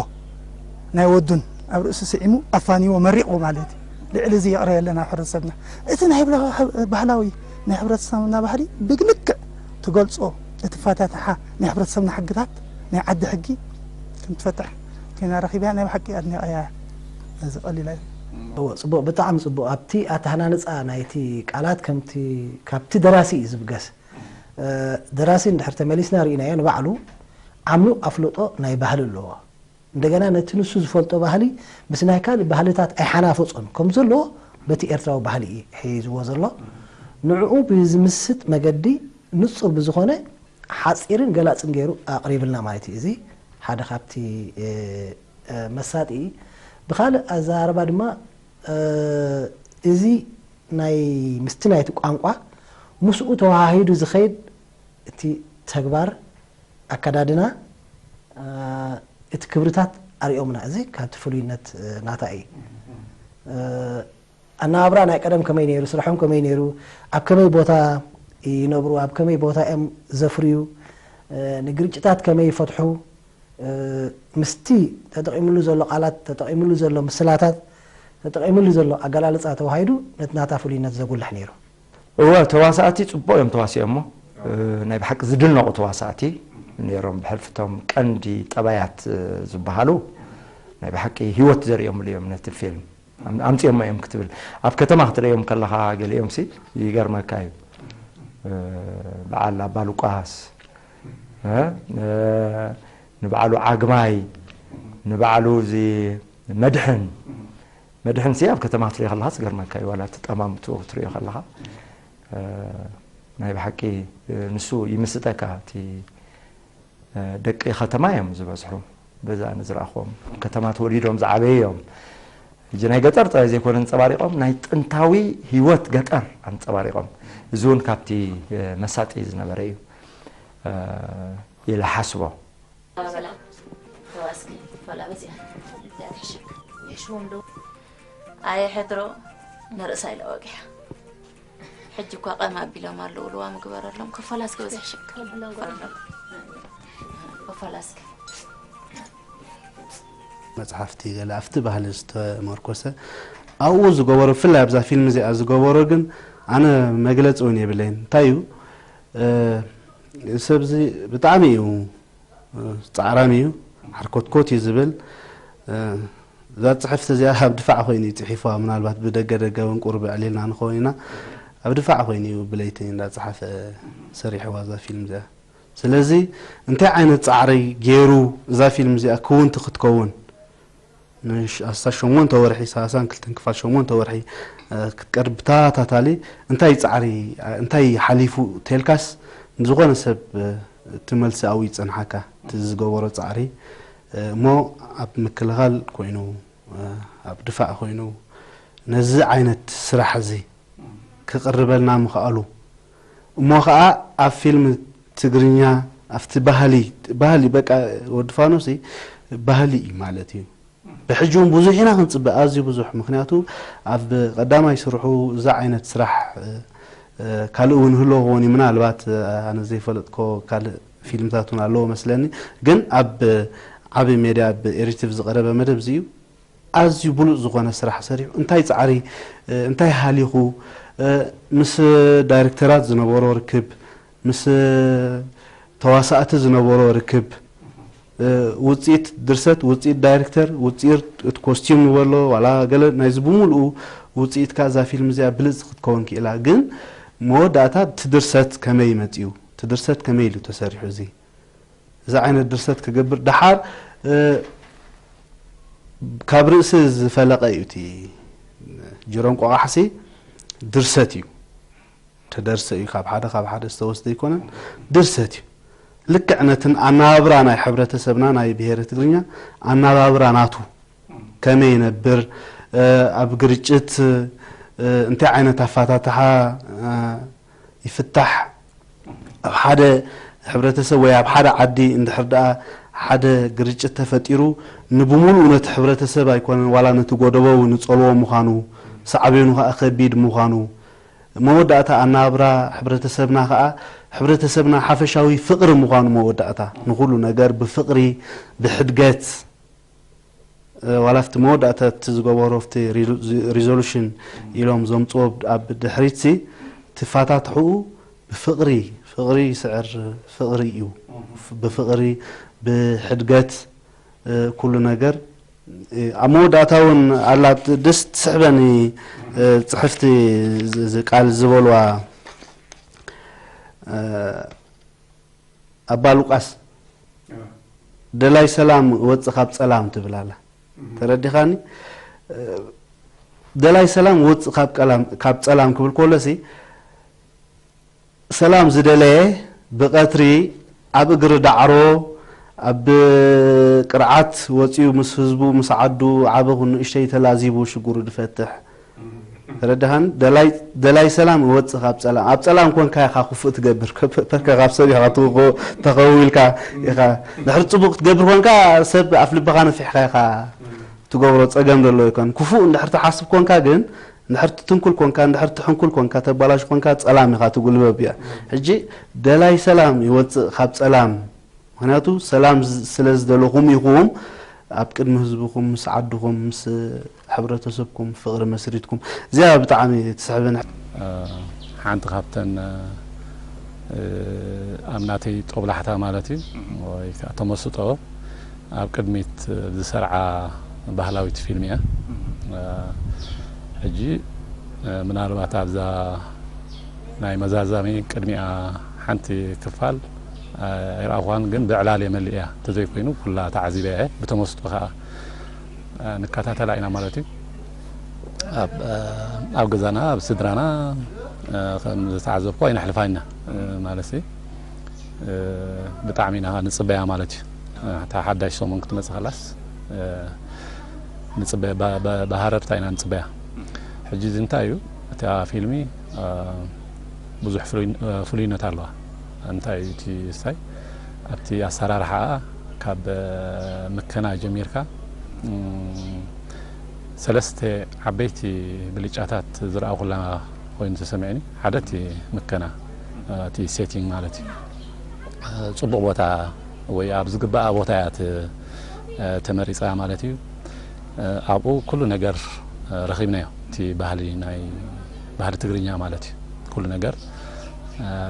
ናይ ወዱን ኣብ ርእሱ ስዒሙ ኣፋንይዎ መሪቕዎ ማለት እዩ። ልዕሊ እዚ ይቕረ የለን ኣብ ሕብረተሰብና። እቲ ናይ ብላ-፣ ባህላዊ ናይ ሕብረተሰብና ባህሊ ብልክዕ ትገልጾ እቲ ፋታትሓ ናይ ሕብረተሰብና ሕግታት ናይ ዓዲ ሕጊ ከም ትፈትሕ ኮይና ረኺበያ ናይ ብሓቂ ኣድኒቐያ። እዚ ቀሊል ኣይኮነን። እወ፣ ጽቡቕ፣ ብጣዕሚ ጽቡቕ። ኣብቲ ኣተሃናንጻ ናይቲ ቃላት ከምቲ፣ ካብቲ ደራሲ እዩ ዝብገስ። እ፣ ደራሲ እንድሕር ተመሊስና ርኢናዮ ንባዕሉ ዓሚቕ ኣፍልጦ ናይ ባህሊ ኣለዎ። እንደገና ነቲ ንሱ ዝፈልጦ ባህሊ ምስ ናይ ካልእ ባህልታት ኣይሓናፈጾን ከም ዘለዎ በቲ ኤርትራዊ ባህሊ እዩ ሒዝዎ ዘሎ። ንዕኡ ብዝምስጥ መገዲ ንጹር ብዝኾነ ሓጺርን ገላጽን ገይሩ ኣቕሪብልና ማለት እዩ። እዚ ሓደ ካብቲ፣ እ፣ እ፣ መሳጢ እዩ። ብኻልእ ኣዘራርባ ድማ፣ እ፣ እዚ ናይ ምስቲ ናይቲ ቋንቋ ምስኡ ተዋሃሂዱ ዝኸይድ እቲ ተግባር ኣከዳድና፣ እ፣ እቲ ክብርታት ኣርእዮምና። እዚ ካብቲ ፍሉይነት፣ እ፣ ናታ እዩ። እ፣ ኣነባብራ ናይ ቀደም ከመይ ነይሩ፣ ስርሖም ከመይ ነይሩ፣ ኣብ ከመይ ቦታ ይነብሩ፣ ኣብ ከመይ ቦታ እዮም ዘፍርዩ፣ እ፣ ንግርጭታት ከመይ ይፈትሑ፣ እ፣ ምስቲ ተጠቒምሉ ዘሎ ቃላት፣ ተጠቒምሉ ዘሎ ምስላታት፣ ተጠቒምሉ ዘሎ ኣገላልጻ ተዋሂዱ ነቲ ናታ ፍሉይነት ዘጉልሕ ነይሩ። እወ፣ ተዋሳእቲ ጽቡቕ እዮም ተዋሲኦሞ። እ፣ ናይ ብሓቂ ዝድነቑ ተዋሳእቲ ነይሮም። ብሕልፊ እቶም ቀንዲ ጠባያት፣ እ፣ ዝበሃሉ ናይ ብሓቂ ህይወት ዘርእዮምሉ እዮም ነቲ ፊልም። ኣም-፣ ኣምጺኦሞ እዮም ክትብል። ኣብ ከተማ ክትርእዮም ከለኻ ገሊኦምሲ ይገርመካ እዩ። እ፣ በዓል ኣባ ሉቃስ፣ እ፣ እ፣ ንበዓሉ ዓግማይ፣ ንበዓሉ እዚ መድሕን፣ መድሕንሲ ኣብ ከተማ ክትሪኦ ከለኻ ዝገርመካ እዩ፣ ዋላ እቲ ጠማምትኡ ክትሪኦ ከለኻ፣ እ፣ ናይ ብሓቂ፣ እ፣ ንሱ ይምስጠካ። እቲ፣ እ፣ ደቂ ከተማ እዮም ዝበዝሑ፣ በዛ ኣነ ዝረኣኽዎም። ኣብ ከተማ ተወሊዶም ዝዓበዩ እዮም። ሕጂ ናይ ገጠር ጥራይ ዘይኮነ ኣንጸባሪቖም፣ ናይ ጥንታዊ ህይወት ገጠር ኣንጸባሪቖም። እዚ እውን ካብቲ፣ እ፣ መሳጢ ዝነበረ እዩ፣ እ፣ ኢለ ሓስቦ። በላ፣ ተዋስኪ፣ በላ በዚኣ። እዚኣ ትሕሸካ። ይሕሽዎም ዶ? ኣየ ሕድሮ፣ ንርእሳ ኢላ ወጊሓ። ሕጂ እኳ ቀም ኣቢሎም ኣለዉ፣ ልዋም ግበረሎም። ከፈላ እስኪ በዚኣ ሽክ። ከፈላ እስኪ። መጽሓፍቲ ገለ ኣብቲ ባህሊ ዝተመርኮሰ ኣብኡ ዝገበሮ፣ ብፍላይ ኣብዛ ፊልም እዚኣ ዝገበሮ ግን ኣነ መግለጺ እውን የብለይን። እንታይ እዩ፣ እ፣ ሰብዚ ብጣዕሚ እዩ ጻዕራም እዩ፣ ሓርኮትኮት እዩ ዝብል። እ፣ እዛ ጽሕፍቲ እዚኣ ኣብ ድፋዕ ኮይኑ እዩ ጽሒፍዋ። ምናልባት ብደገ ደገ እውን ቁሩብ ኣዕሊልና ንኸውን ኢና። ኣብ ድፋዕ ኮይኑ እዩ ብለይቲ እንዳጸሓፈ ሰሪሕዋ እዛ ፊልም እዚኣ። ስለዚ እንታይ ዓይነት ጻዕሪ ገይሩ እዛ ፊልም እዚኣ ክውንቲ ክትከውን ንሽ-፣ ኣስታት ሸሞንተ ወርሒ፣ ሰላሳን ክልተን ክፋል ሸሞንተ ወርሒ፣ እ፣ ክትቀርብ ብተኸታታሊ እንታይ ጻዕሪ፣ እ፣ እንታይ ሓሊፉ ተልካስ ንዝኾነ ሰብ፣ እ፣ እቲ መልሲ ኣብኡ ይጸንሓካ። እቲ ዝገበሮ ጻዕሪ፣ እ፣ እሞ ኣብ ምክልኻል ኮይኑ፣ እ፣ ኣብ ድፋዕ ኮይኑ ነዚ ዓይነት ስራሕ እዚ ክቕርበልና ምኽኣሉ፣ እሞ ኸኣ ኣብ ፊልም ትግርኛ ኣብቲ ባህሊ፣ ባህሊ በቃ ወዲ ፋኖሲ ባህሊ እዩ ማለት እዩ። ብሕጂ እውን ብዙሕ ኢና ክንጽበ፣ ኣዝዩ ብዙሕ። ምኽንያቱ ኣብ ቀዳማይ ስርሑ እዛ ዓይነት ስራሕ፣ እ፣ እ፣ ካልእ እውን ህልዎ ክኸውን እዩ። ምናልባት፣ እ፣ ኣነ ዘይፈለጥኮ ካልእ ፊልምታት እውን ኣለዎ መስለኒ። ግን ኣብ ዓቢ ሜድያ፣ ኣብ ኤሪቲቪ ዝቐረበ መደብ እዚ እዩ። ኣዝዩ ብሉጽ ዝኾነ ስራሕ ሰሪሑ፣ እንታይ ጻዕሪ፣ እ፣ እንታይ ሃሊኹ፣ እ፣ ምስ ዳይሬክተራት ዝነበሮ ርክብ፣ ምስ ተዋሳእቲ ዝነበሮ ርክብ፣ እ፣ ውጽኢት ድርሰት፣ ውጽኢት ዳይሬክተር፣ ውጽኢት እቲ ኮስቲዩም ንበሎ፣ ዋላ ገለ ናይዚ ብምሉኡ ውጽኢት ከኣ እዛ ፊልም እዚኣ ብልጽቲ ክትከውን ክኢላ። ግን መወዳእታ እቲ ድርሰት ከመይ መጺኡ፣ እቲ ድርሰት ከመይ ኢሉ ተሰሪሑ፣ እዚ፣ እዚ ዓይነት ድርሰት ክገብር ደሓር፣ እ፣ ካብ ርእሲ ዝፈለቐ እዩ። እቲ ጅሮም ቆቓሕሲ ድርሰት እዩ። ተደርሰ እዩ፣ ካብ ሓደ፣ ካብ ሓደ ዝተወስደ ኣይኮነን፣ ድርሰት እዩ። ልክዕ ነትን ኣነባብራ ናይ ሕብረተሰብና፣ ናይ ብሄረ ትግርኛ ኣነባብራ ናቱ፣ ከመይ ይነብር፣ እ፣ ኣብ ግርጭት፣ እ፣ እንታይ ዓይነት ኣፈታትሓ፣ እ፣ ይፍታሕ፣ ኣብ ሓደ ሕብረተሰብ ወይ ኣብ ሓደ ዓዲ እንድሕር ደኣ ሓደ ግርጭት ተፈጢሩ፣ ንብሙሉኡ ነቲ ሕብረተሰብ ኣይኮነን፣ ዋላ ነቲ ጎደቦ እውን ይጸልዎ ምዃኑ፣ ሳዕቤኑ ከኣ ከቢድ ምዃኑ፣ መወዳእታ ኣናብራ ሕብረተሰብና ከኣ፣ ሕብረተሰብና ሓፈሻዊ ፍቕሪ ምዃኑ መወዳእታ፣ ንኹሉ ነገር ብፍቕሪ፣ ብሕድገት፣ እ፣ ዋላ ኣብቲ መወዳእታ እቲ ዝገበሮ ኣብቲ ሪዞ-፣ ሪዞሉሽን ኢሎም ዘምጽዎ ኣብ ድሕሪትሲ፣ ትፋታትሕኡ ብፍቕሪ፣ ፍቕሪ ይስዕር ፍቕሪ እዩ። ብፍቕሪ፣ ብሕድገት፣ እ፣ ኩሉ ነገር፣ እ፣ ኣብ መወዳእታ እውን ኣላ ደስ ትስሕበኒ፣ እ፣ ጽሕፍቲ ዝ-፣ ዝ-፣ ቃል ዝበልዋ፣ እ፣ ኣባ ሉቃስ፣ ደላይ ሰላም ወጽእ ካብ ጸላም ትብል ኣላ። ተረዲኻኒ? እ፣ ደላይ ሰላም ወጽእ ካብ ቀላም፣ ካብ ጸላም ክብል ከሎሲ፣ ሰላም ዝደለየ ብቐትሪ ኣብ እግሪ ዳዕሮ ኣብ ቅርዓት ወጺኡ ምስ ህዝቡ፣ ምስ ዓዱ፣ ዓቢ ኹን ንእሽተይ ተላዚቡ ሽግሩ ዝፈትሕ። ተረዳሃን? ደላይ ሰላም ይወፅእ ካብ ፀላም። ኣብ ፀላም ኮንካ ኢኻ ክፉእ ትገብር። ከ- ከ- ካብ ሰብ ኢኻ ትውቆ- ተኸዊልካ ኢኻ። ድሕሪ ፅቡቕ ክትገብር ኮንካ ሰብ ኣፍ ልብኻ ነፊሕካ ኢኻ ትገብሮ፣ ፀገም ዘሎ ይኮን። ክፉእ እንድሕር ትሓስብ ኮንካ ግን፣ እንድሕር ትትንኩል ኮንካ፣ እንድሕር ትሕንኩል ኮንካ፣ ተባላሽ ኮንካ፣ ፀላም ኢኻ ትጉልበብ እያ። ሕጂ ደላይ ሰላም ይወፅእ ካብ ፀላም። ምክንያቱ ሰላም ዝ- ስለ ዝደለኹም ኢኹም ኣብ ቅድሚ ህዝብኹም፣ ምስ ዓድኹም፣ ምስ ሕብረተሰብኩም ፍቕሪ መስሪትኩም። እዚኣ ብጣዕሚ ትስሕብን። ሓንቲ ካብተን ኣብ ናተይ ጦብላሕታ ማለት እዩ ወይ ከዓ ተመስጦ ኣብ ቅድሚት ዝሰርዓ ባህላዊት ፊልም እያ። ሕጂ ምናልባት ኣብዛ ናይ መዛዛሚ ቅድሚኣ ሓንቲ ክፋል ኣይረኣኹዋን፣ ግን ብዕላል እየ መሊእያ እንተዘይኮይኑ ኩላ ተዓዚበ እየ። ብተመስጦ ከዓ ንከታተላ ኢና ማለት እዩ። ኣብ ኣብ ገዛና ኣብ ስድራና ከም ዝተዓዘብኩ ኣይነሕልፋ ኢና ማለት እዩ። ብጣዕሚ ኢና ንፅበያ ማለት እዩ። እታ ሓዳሽ ሰሙን ክትመፅእ ከላስ ንፅበያ፣ ብሃረርታ ኢና ንፅበያ። ሕጂ እዚ እንታይ እዩ? እታ ፊልሚ ብዙሕ ፍሉይነት ኣለዋ። እንታይ እዩ እቲ ስታይ? ኣብቲ ኣሰራርሓኣ ካብ ምከና ጀሚርካ ሰለስተ ዓበይቲ ብልጫታት ዝረኣኹላ ኮይኑ ተሰሚዕኒ። ሓደ እቲ ምከና፣ እቲ ሴቲንግ ማለት እዩ። ፅቡቕ ቦታ ወይ ኣብ ዝግባኣ ቦታ እያ ተመሪፃ ማለት እዩ። ኣብኡ ኩሉ ነገር ረኺብናዮ። እቲ ባህሊ ናይ ባህሊ ትግርኛ ማለት እዩ። ኩሉ ነገር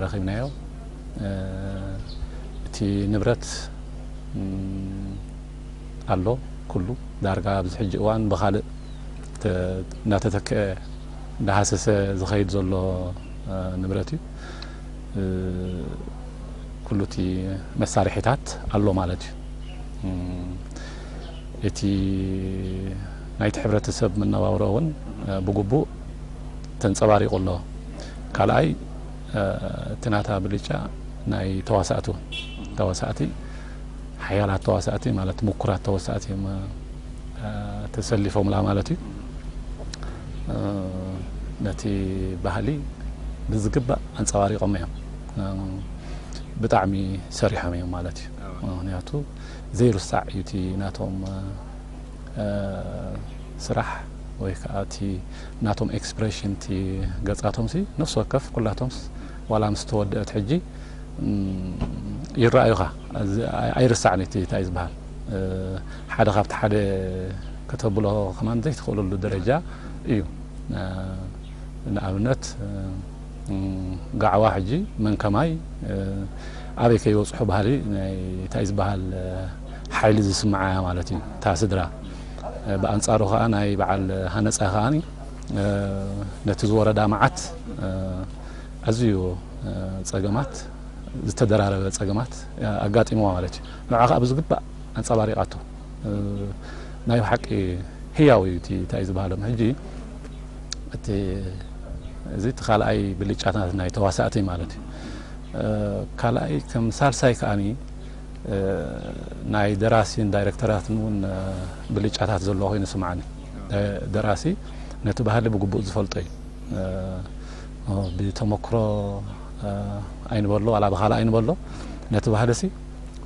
ረኺብናዮ። እቲ ንብረት ኣሎ ኩሉ ዳርጋ ኣብዚ ሕጂ እዋን ብኻልእ እናተተክአ እንዳሃሰሰ ዝኸይድ ዘሎ ንብረት እዩ። ኩሉ እቲ መሳርሒታት ኣሎ ማለት እዩ። እቲ ናይቲ ሕብረተሰብ መነባብሮ እውን ብግቡእ ተንፀባሪቑ ኣሎ። ካልኣይ እቲ ናታ ብልጫ ናይ ተዋሳእቲ እውን፣ ተዋሳእቲ ሓያላት ተዋሳእቲ ማለት ምኩራት ተዋሳእቲ እዮም ተሰሊፎምላ ማለት እዩ። ነቲ ባህሊ ብዝግባእ ኣንፀባሪቖም እዮም። ብጣዕሚ ሰሪሖም እዮም ማለት እዩ። ምክንያቱ ዘይርሳዕ እዩ እቲ ናቶም ስራሕ ወይ ከዓ እቲ ናቶም ኤክስፕሬሽን፣ እቲ ገፃቶም ሲ ነፍሲ ወከፍ ኩላቶምስ ዋላ ምስ ተወደአት ሕጂ ይረኣዩኻ። ኣይርሳዕን እቲ እንታይ ዝበሃል ሓደ ካብቲ ሓደ ከተብሎ ከማን ዘይትኽእለሉ ደረጃ እዩ። ንኣብነት ጋዕዋ ሕጂ መን ከማይ ኣበይ ከይበፅሑ ባህሊ ናይ እንታይ ዝበሃል ሓይሊ ዝስምዓ እያ ማለት እዩ እታ ስድራ። ብኣንፃሩ ከዓ ናይ በዓል ሃነፃ ከዓ ነቲ ዝወረዳ መዓት ኣዝዩ ፀገማት፣ ዝተደራረበ ፀገማት ኣጋጢምዋ ማለት እዩ። ንዓ ከዓ ብዝግባእ ኣንፀባሪቓቶ። ናይ ብሓቂ ህያው እዩ እቲ እንታይ ዝበሃሎም ሕጂ እቲ እዚ እቲ ካልኣይ ብልጫታት ናይ ተዋሳእቲ ማለት እዩ። ካልኣይ ከም ሳልሳይ ከዓኒ ናይ ደራሲን ዳይሬክተራትን እውን ብልጫታት ዘለዎ ኮይኑ ስምዓኒ። ደራሲ ነቲ ባህሊ ብግቡእ ዝፈልጦ እዩ። ብተመክሮ ኣይንበሎ ዋላ ብኻልእ ኣይንበሎ፣ ነቲ ባህሊ ሲ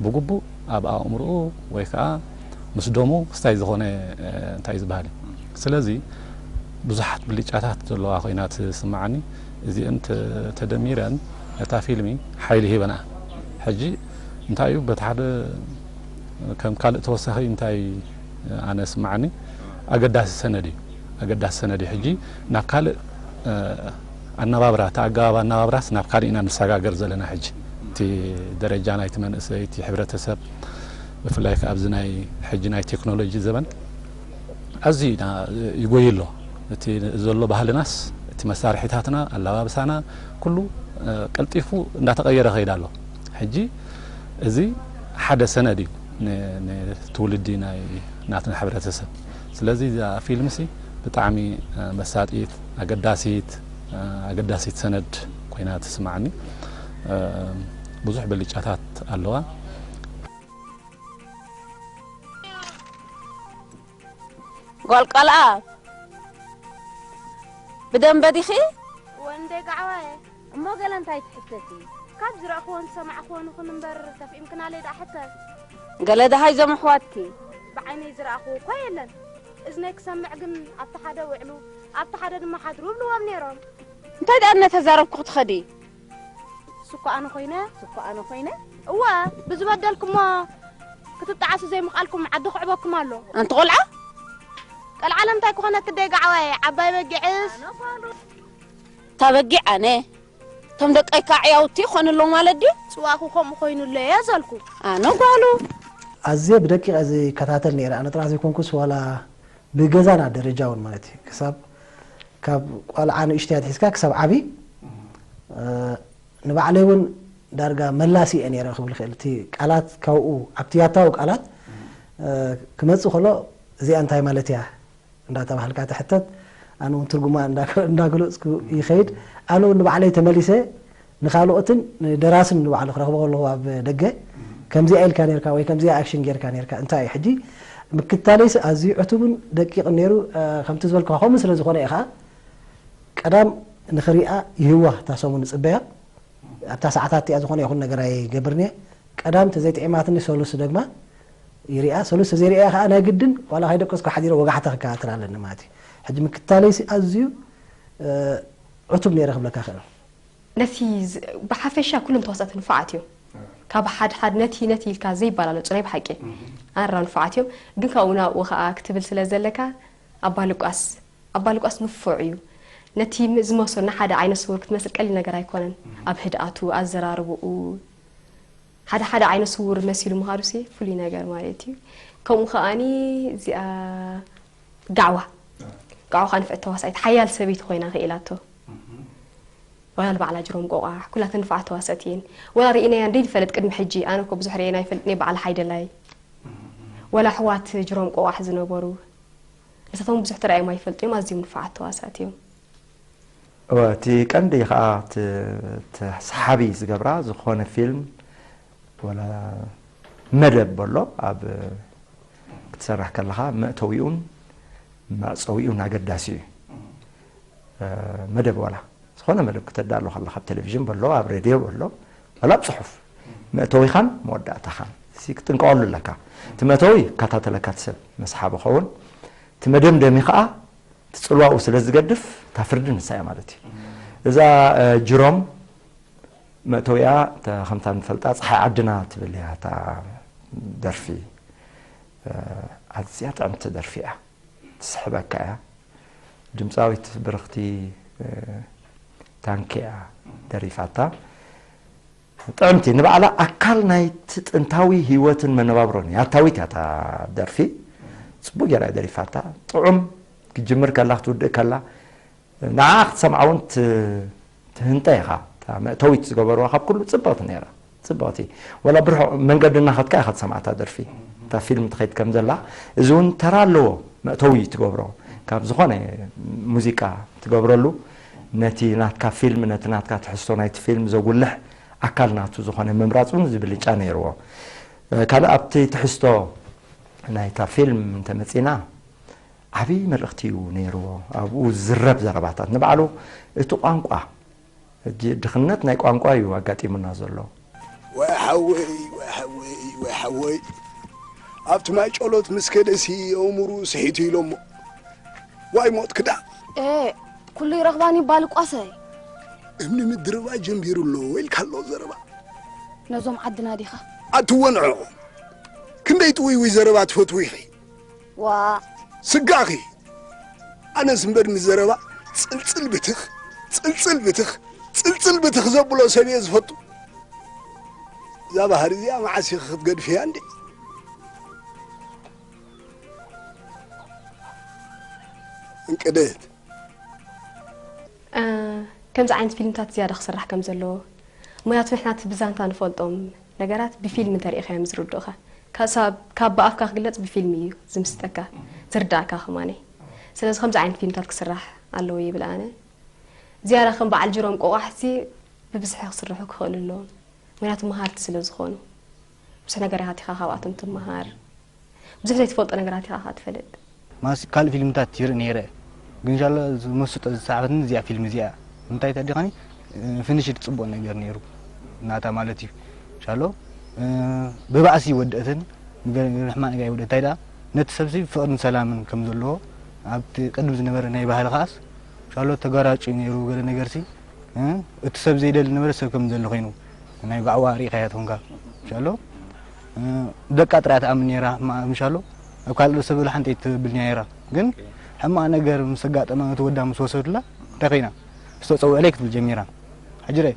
ብግቡእ ኣብ ኣእምርኡ ወይ ከዓ ምስ ደሙ ክስታይ ዝኾነ እንታይ ዝበሃል እዩ። ስለዚ ብዙሓት ብልጫታት ዘለዋ ኮይና ትስምዓኒ። እዚአን ተደሚረን ነታ ፊልሚ ሓይሊ ሂበና። ሕጂ እንታይ እዩ በቲ ሓደ ከም ካልእ ተወሳኺ እንታይ ኣነ ስምዓኒ ኣገዳሲ ሰነድ እዩ። ኣገዳሲ ሰነድ እዩ። ሕጂ ናብ ካልእ ኣነባብራ፣ እቲ ኣገባብ ኣነባብራስ ናብ ካልእ ኢና ንሰጋገር ዘለና። ሕጂ እቲ ደረጃ ናይቲ መንእሰይ፣ እቲ ሕብረተሰብ ብፍላይ ከኣ ኣብዚ ናይ ሕጂ ናይ ቴክኖሎጂ ዘበን ኣዝዩ ኢና ይጎይ ኣሎ። እቲ ዘሎ ባህልናስ፣ እቲ መሳርሒታትና፣ ኣለባብሳና፣ ኩሉ ቀልጢፉ እንዳተቐየረ ከይድ ኣሎ። ሕጂ እዚ ሓደ ሰነድ እዩ ንትውልዲ ናይ ናትና ሕብረተሰብ። ስለዚ እዛ ፊልምሲ ብጣዕሚ መሳጢት፣ ኣገዳሲት፣ ኣገዳሲት ሰነድ ኮይና ትስምዓኒ። ብዙሕ ብልጫታት ኣለዋ። ጓል ቃልኣ ብደንበ ዲኺ? ወንደይ ጋዕዋየ። እሞ ገለ እንታይ ትሕተቲ? ካብ ዝረእኽዎን ዝሰማዕኽዎን ይኹን እምበር ተፍኢምክናለይ ደኣ ሕተት። ገለ ደሃይ ዞም ኣሕዋትኪ? ብዓይነይ ዝረኣኽዎ እኳ የለን። እዝነይ ክሰምዕ ግን ኣብቲ ሓደ ውዕሉ ኣብቲ ሓደ ድማ ሓድሩ ይብልዎም ነይሮም። እንታይ ደኣ እናተዛረብኩ ክትኸዲ? እሱ እኮ ኣነ ኮይነ። እሱ እኮ ኣነ ኮይነ። እወ፣ ብዝበደልኩሞ ክትጣዓሱ ዘይምኽኣልኩም ዓዲ ክዕበኩም ኣሎ። ኣንቲ ቆልዓ? ቀልዓለም እንታይ ክኾነኪ ደይ ጋዕዋየ፣ ዓባይ በጊዕስ። እታ በጊዕ ኣነ። እቶም ደቀይ ከዓ ዕያውቲ ይኾኑ ኣለዉ ማለት ድዩ? ጽዋእኹ ከምኡ ኮይኑለይ እየ ዘልኩ። ኣነ ጓሉ። ኣዝየ ብደቂቕ እየ ዝከታተል ነይረ። ኣነ ጥራሕ ዘይኮንኩስ ዋላ ብገዛና ደረጃ እውን ማለት እዩ። ክሳብ ካብ ቆልዓ ንእሽተይ ኣትሒዝካ ክሳብ ዓቢ፣ እ፣ ንባዕለይ እውን ዳርጋ መላሲ እየ ነይረ ክብል ይኽእል። እቲ ቃላት ካብኡ፣ ኣብቲ ያታዊ ቃላት፣ እ፣ ክመጽእ ከሎ እዚኣ እንታይ ማለት እያ እንዳተባህልካ ትሕተት፣ ኣነ እውን ትርጉማ እንዳ-፣ እንዳገለጽኩ ይኸይድ። ኣነ እውን ንባዕለይ ተመሊሰ ንኻልኦትን ንደራስን ንባዕሉ ክረኽቦ ከለኹ ኣብ ደገ ከምዚኣ ኢልካ ነርካ ወይ ከምዚኣ ኣክሽን ጌርካ ነርካ እንታይ እዩ ሕጂ ምክታለይስ ኣዝዩ ዕቱብን ደቂቕን ነይሩ። እ፣ ከምቲ ዝበልካ ከምኡ ስለ ዝኾነ እዩ ኸዓ ቀዳም ንኽሪኣ ይህዋ እታ ሰሙን ንጽበያ ኣብታ ሰዓታት እቲኣ ዝኾነ ይኹን ነገር ኣይገብርን እየ። ቀዳም ተዘይጥዒማትኒ ሰሉስ ደግማ ይሪኣ። ሰሉስ ተዘይሪኣ ከዓ ናይ ግድን ዋላ ከይደቀስኩ ሓዲረ ወጋሕታ ክከታተል ኣለኒ ማለት እዩ። ሕጂ ምክታለይሲ ኣዝዩ እ፣ ዕቱብ ነይረ ክብለካ ክእል። ነቲ ዝ- ብሓፈሻ ኩሎም ተዋሳእቲ ንፉዓት እዮም። ካብ ሓድሓድ ነቲ ነቲ ኢልካ ዘይበላለጹ ናይ ብሓቂ ኣራ ንፉዓት እዮም። ግን ካብኡ ናብኡ ከዓ ክትብል ስለ ዘለካ ኣባ ሉቃስ ኣባ ሉቃስ ንፉዕ እዩ። ነቲ ም- ዝመሰሉ ንሓደ ዓይነ ስውር ክትመስል ቀሊል ነገር ኣይኮነን። ኣብ ህድኣቱ፣ ኣዘራርብኡ ሓደ ሓደ ዓይነ ስውር መሲሉ ምኻዱሲ ፍሉይ ነገር ማለት እዩ። ከምኡ ከኣኒ እዚኣ ጋዕዋ ጋዕዋ ከዓ ንፍዕቲ ተዋሳኢት ሓያል ሰበይቲ ኮይና ክኢላቶ። ዋላ ንባዕላ ጅሮም ቆቋሕ ኩላተን ንፉዓት ተዋሰእቲ እየን። ወላ ርኢናያ እንደ ይፈልጥ ቅድሚ ሕጂ ኣነ እኮ ብዙሕ ርኤና ይፈልጥ ነይ በዓል ሓይደላይ ወላ ኣሕዋት ጅሮም ቆቋሕ ዝነበሩ ንሳቶም ብዙሕ ተራእዮም ኣይፈልጡ እዮም። ኣዝዮም ንፉዓት ተዋሳእቲ እዮም። እወ፣ እቲ ቀንዲ ከዓ እቲ እቲ ሰሓቢ ዝገብራ ዝኾነ ፊልም ወላ መደብ በሎ ኣብ ክትሰርሕ ከለኻ መእተዊኡን መዕፀዊኡን ኣገዳሲ እዩ። እ፣ መደብ ዋላ ዝኾነ መደብ ክተዳሎ ከለኻ ኣብ ቴሌቪዥን በሎ ኣብ ሬድዮ በሎ ዋላ ኣብ ፅሑፍ መእተዊኻን መወዳእታኻን እዚ ክጥንቀቐሉ ኣለካ። እቲ መእተዊ ይከታተለካ እቲ ሰብ መስሓቢ ኸውን እቲ መደምደሚ ከዓ እቲ ፅልዋኡ ስለ ዝገድፍ እታ ፍርዲ ንሳ እያ ማለት እዩ። እዛ እ፣ ጅሮም መእተዊኣ እተ- ከምታ ንፈልጣ ፀሓይ ዓድና ትብል እያ እታ ደርፊ። እ፣ ኣዝያ ጥዕምቲ ደርፊ እያ። ትስሕበካ እያ። ድምፃዊት ብርኽቲ እ፣ ታንኪ እያ ደሪፋታ። ጥዕምቲ ንባዕላ ኣካል ናይቲ ጥንታዊ ህይወትን መነባብሮን እያ። ያታዊት እያ እታ ደርፊ። ፅቡቅ ገይራ እያ ደሪፋታ። ጥዑም ክጅምር ከላ ክትውድእ ከላ ንዓ ክትሰምዓ እውን ት- ትህንጠ ኢኻ። እታ መእተዊት ዝገበርዋ ካብ ኩሉ ፅብቕቲ ነይራ። ፅብቕቲ ወላ ብርሑቕ መንገዲ እናኸድካ ኢኻ ትሰምዓ እታ ደርፊ እታ ፊልም ትኸይድ ከም ዘላ። እዚ እውን ተራ ኣለዎ መእተዊ ትገብሮ ካብ ዝኾነ ሙዚቃ ትገብረሉ ነቲ ናትካ ፊልም ነቲ ናትካ ትሕዝቶ ናይቲ ፊልም ዘጉልሕ ኣካል ናቱ ዝኾነ ምምራፅ እውን ዝብልጫ ነይርዎ። ካልእ ኣብቲ ትሕዝቶ ናይታ ፊልም እንተመፂና ዓብዪ መልእኽቲ እዩ ነይርዎ ኣብኡ ዝዝረብ ዘረባታት ንባዕሉ እቲ ቋንቋ ሕጂ ድኽነት ናይ ቋንቋ እዩ ኣጋጢሙና ዘሎ። ወይ ሓወይ ወይ ሓወይ ወይ ሓወይ ኣብቲ ማይ ጨሎት ምስ ከደሲ ኣእምሩ ስሒቱ ኢሎሞ ዋይ ሞት ክዳ ኤ ኩሉ ይረኽባን ይባል ቋሰይ እምኒ ምድርባ ጀምቢሩ ኣሎ ኢልካ ኣሎ ዘረባ ነዞም ዓድና ዲኻ ኣትወንዖ ክንደይ ጥውይውይ ዘረባ ትፈትዊ ኢኺ ዋ ስጋኺ ኣነስ እምበር ንዘረባ ጽልጽል ብትኽ ጽልጽል ብትኽ ጽልጽል ብትኽ ዘብሎ ሰብ እየ ዝፈቱ እዛ ባህሪ እዚኣ መዓስ ኢኺ ክትገድፍያ እንዴ እንቅድህት ከምዚ ዓይነት ፊልምታት ዝያዳ ክስራሕ ከም ዘለዎ ምክንያቱ ንሕና እቲ ብዛንታ ንፈልጦም ነገራት ብፊልም እንተሪኢኻዮም ዝርድኡኻ ካብ ብኣፍካ ክግለፅ ብፊልም እዩ ዝምስጠካ ዝርዳእካ ከማነ ስለዚ ከምዚ ዓይነት ፊልምታት ክስራሕ ኣለዎ ይብል ኣነ ዝያዳ ከም በዓል ጅሮም ቆቋሕሲ ብብዝሒ ክስርሑ ክኽእሉ ኣለዎም ምክንያቱ መሃርቲ ስለ ዝኾኑ ብዙሕ ነገር ኢኻ እቲኻ ካብኣቶም ትመሃር ብዙሕ ዘይትፈልጦ ነገራት ኢኻ ትፈልጥ ማስ ካልእ ፊልምታት ይርኢ ነይረ ግን ሻሎ መስጦ ዝሰሓበትኒ እዚኣ ፊልም እዚኣ። እንታይ ተዲኻኒ? ፊኒሽድ ጽቡቕ ነገር ነይሩ፣ ናታ ማለት እዩ። ሻሎ ብባእሲ ወደእትን ሕማቕ ነገር ወደእት። እንታይ ደኣ፣ ነቲ ሰብሲ ፍቕርን ሰላምን ከም ዘለዎ ኣብቲ ቅድም ዝነበረ ናይ ባህሊ ከኣስ ሻሎ ተጋራጭ ነይሩ። ገለ ነገርሲ እቲ ሰብ ዘይደሊ ነበረ ሰብ ከም ዘሎ ኮይኑ፣ ናይ ባዕዋ ርኢኻያ ትኾንካ። ሻሎ ደቃ ጥራይ ትኣምን ነይራ። ምሻሎ ኣብ ካልእ ሰብ ሓንቲ ትብል ነይራ። ግን ሕማቕ ነገር ምስ ኣጋጠማ፣ ነቲ ወዳ ምስ ወሰዱላ እንታይ ኮይና? ዝተጸውዕለይ ክትብል ጀሚራ። ሕጂ ርእ፣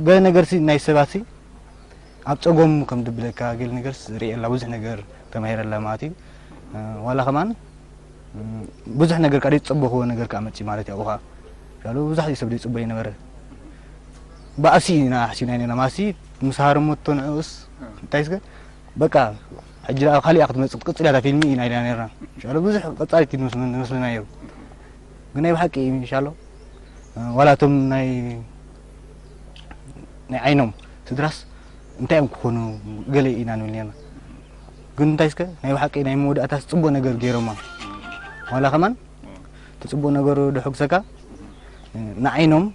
ገለ ነገርሲ ናይ ሰባትሲ ኣብ ጸጎም ከም ድብለካ፣ ገለ ነገርሲ ርእየላ፣ ብዙሕ ነገር ተማሂረላ ማለት እዩ። ዋላ ከማን ብዙሕ ነገር ከኣ ዘይትጸበኽዎ ነገር ከኣ መጺ ማለት እዩ። ኣብኡ ከኣ ሻሎ ብዙሕ ሰብ ዘይጽበ ይነበረ። ባእሲ ኢና ሓሲብና ኢና። ማሲ ምስ ሃረሞቶ ንዕኡስ እንታይ እስከ በቃ ሕጂ ደኣ ካሊኣ ክትመጽእ ክትቅጽል እያ እታ ፊልሚ ኢና ኢልና ነርና። ሻሎ ብዙሕ ቀጻሊት ፊልም መስለና ነይሩ። ግን ናይ ብሓቂ ሻሎ ዋላ እቶም ናይ ናይ ዓይኖም ስድራስ እንታይ እዮም ክኾኑ ገለ ኢና ንብል ነርና። ግን እንታይ እስከ ናይ ብሓቂ ናይ መወዳእታስ ጽቡቕ ነገር ገይሮማ። ዋላ ከማን እቲ ጽቡቕ ነገሩ ድሕጉሰካ ንዓይኖም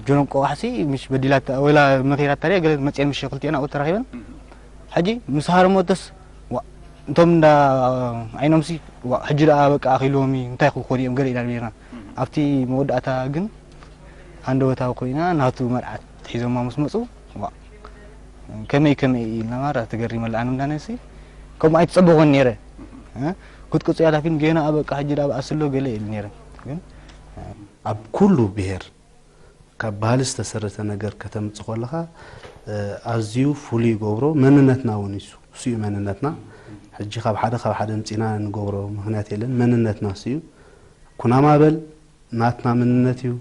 ጆኖም ቆቓሕሲ ምሽ በዲላት ወላ መኺራታ ሪያ ገለ መጽኤን ምሽ ክልቲኤን ኣብኡ ተራኺበን። ሕጂ ምስ ሃረሞተስ ዋ፣ እንቶም እንዳ ዓይኖምሲ ዋ፣ ሕጂ ደኣ በቃ ኣኺልዎም እዩ፣ እንታይ ክኾኑ እዮም ገለ ኢና ነርና። ኣብቲ መወዳእታ ግን ሃንደበታዊ ኮይና ናቱ መርዓት ሒዞማ ምስ መጹ ዋ፣ ከመይ ከመይ ኢልና ማራ ተገሪመላ። ኣነ እንዳነሲ ከምኡ ኣይትጸበኾን ነይረ። ክትቅጽ ያላ ፊልም ጌና ኣበቃ ሕጂ ደኣ ብኣስሎ ገለ ኢል ነይረ። ግን ኣብ ኩሉ ብሄር ካብ ባህሊ ዝተሰረተ ነገር ከተምጽእ ከለኻ ኣዝዩ ፍሉይ ይገብሮ። መንነትና እውን እዩ እሱ እዩ መንነትና። ሕጂ ካብ ሓደ ካብ ሓደ ምጺና እንገብሮ ምኽንያት የለን። መንነትና እሱ እዩ። ኩናማ በል ናትና መንነት እዩ።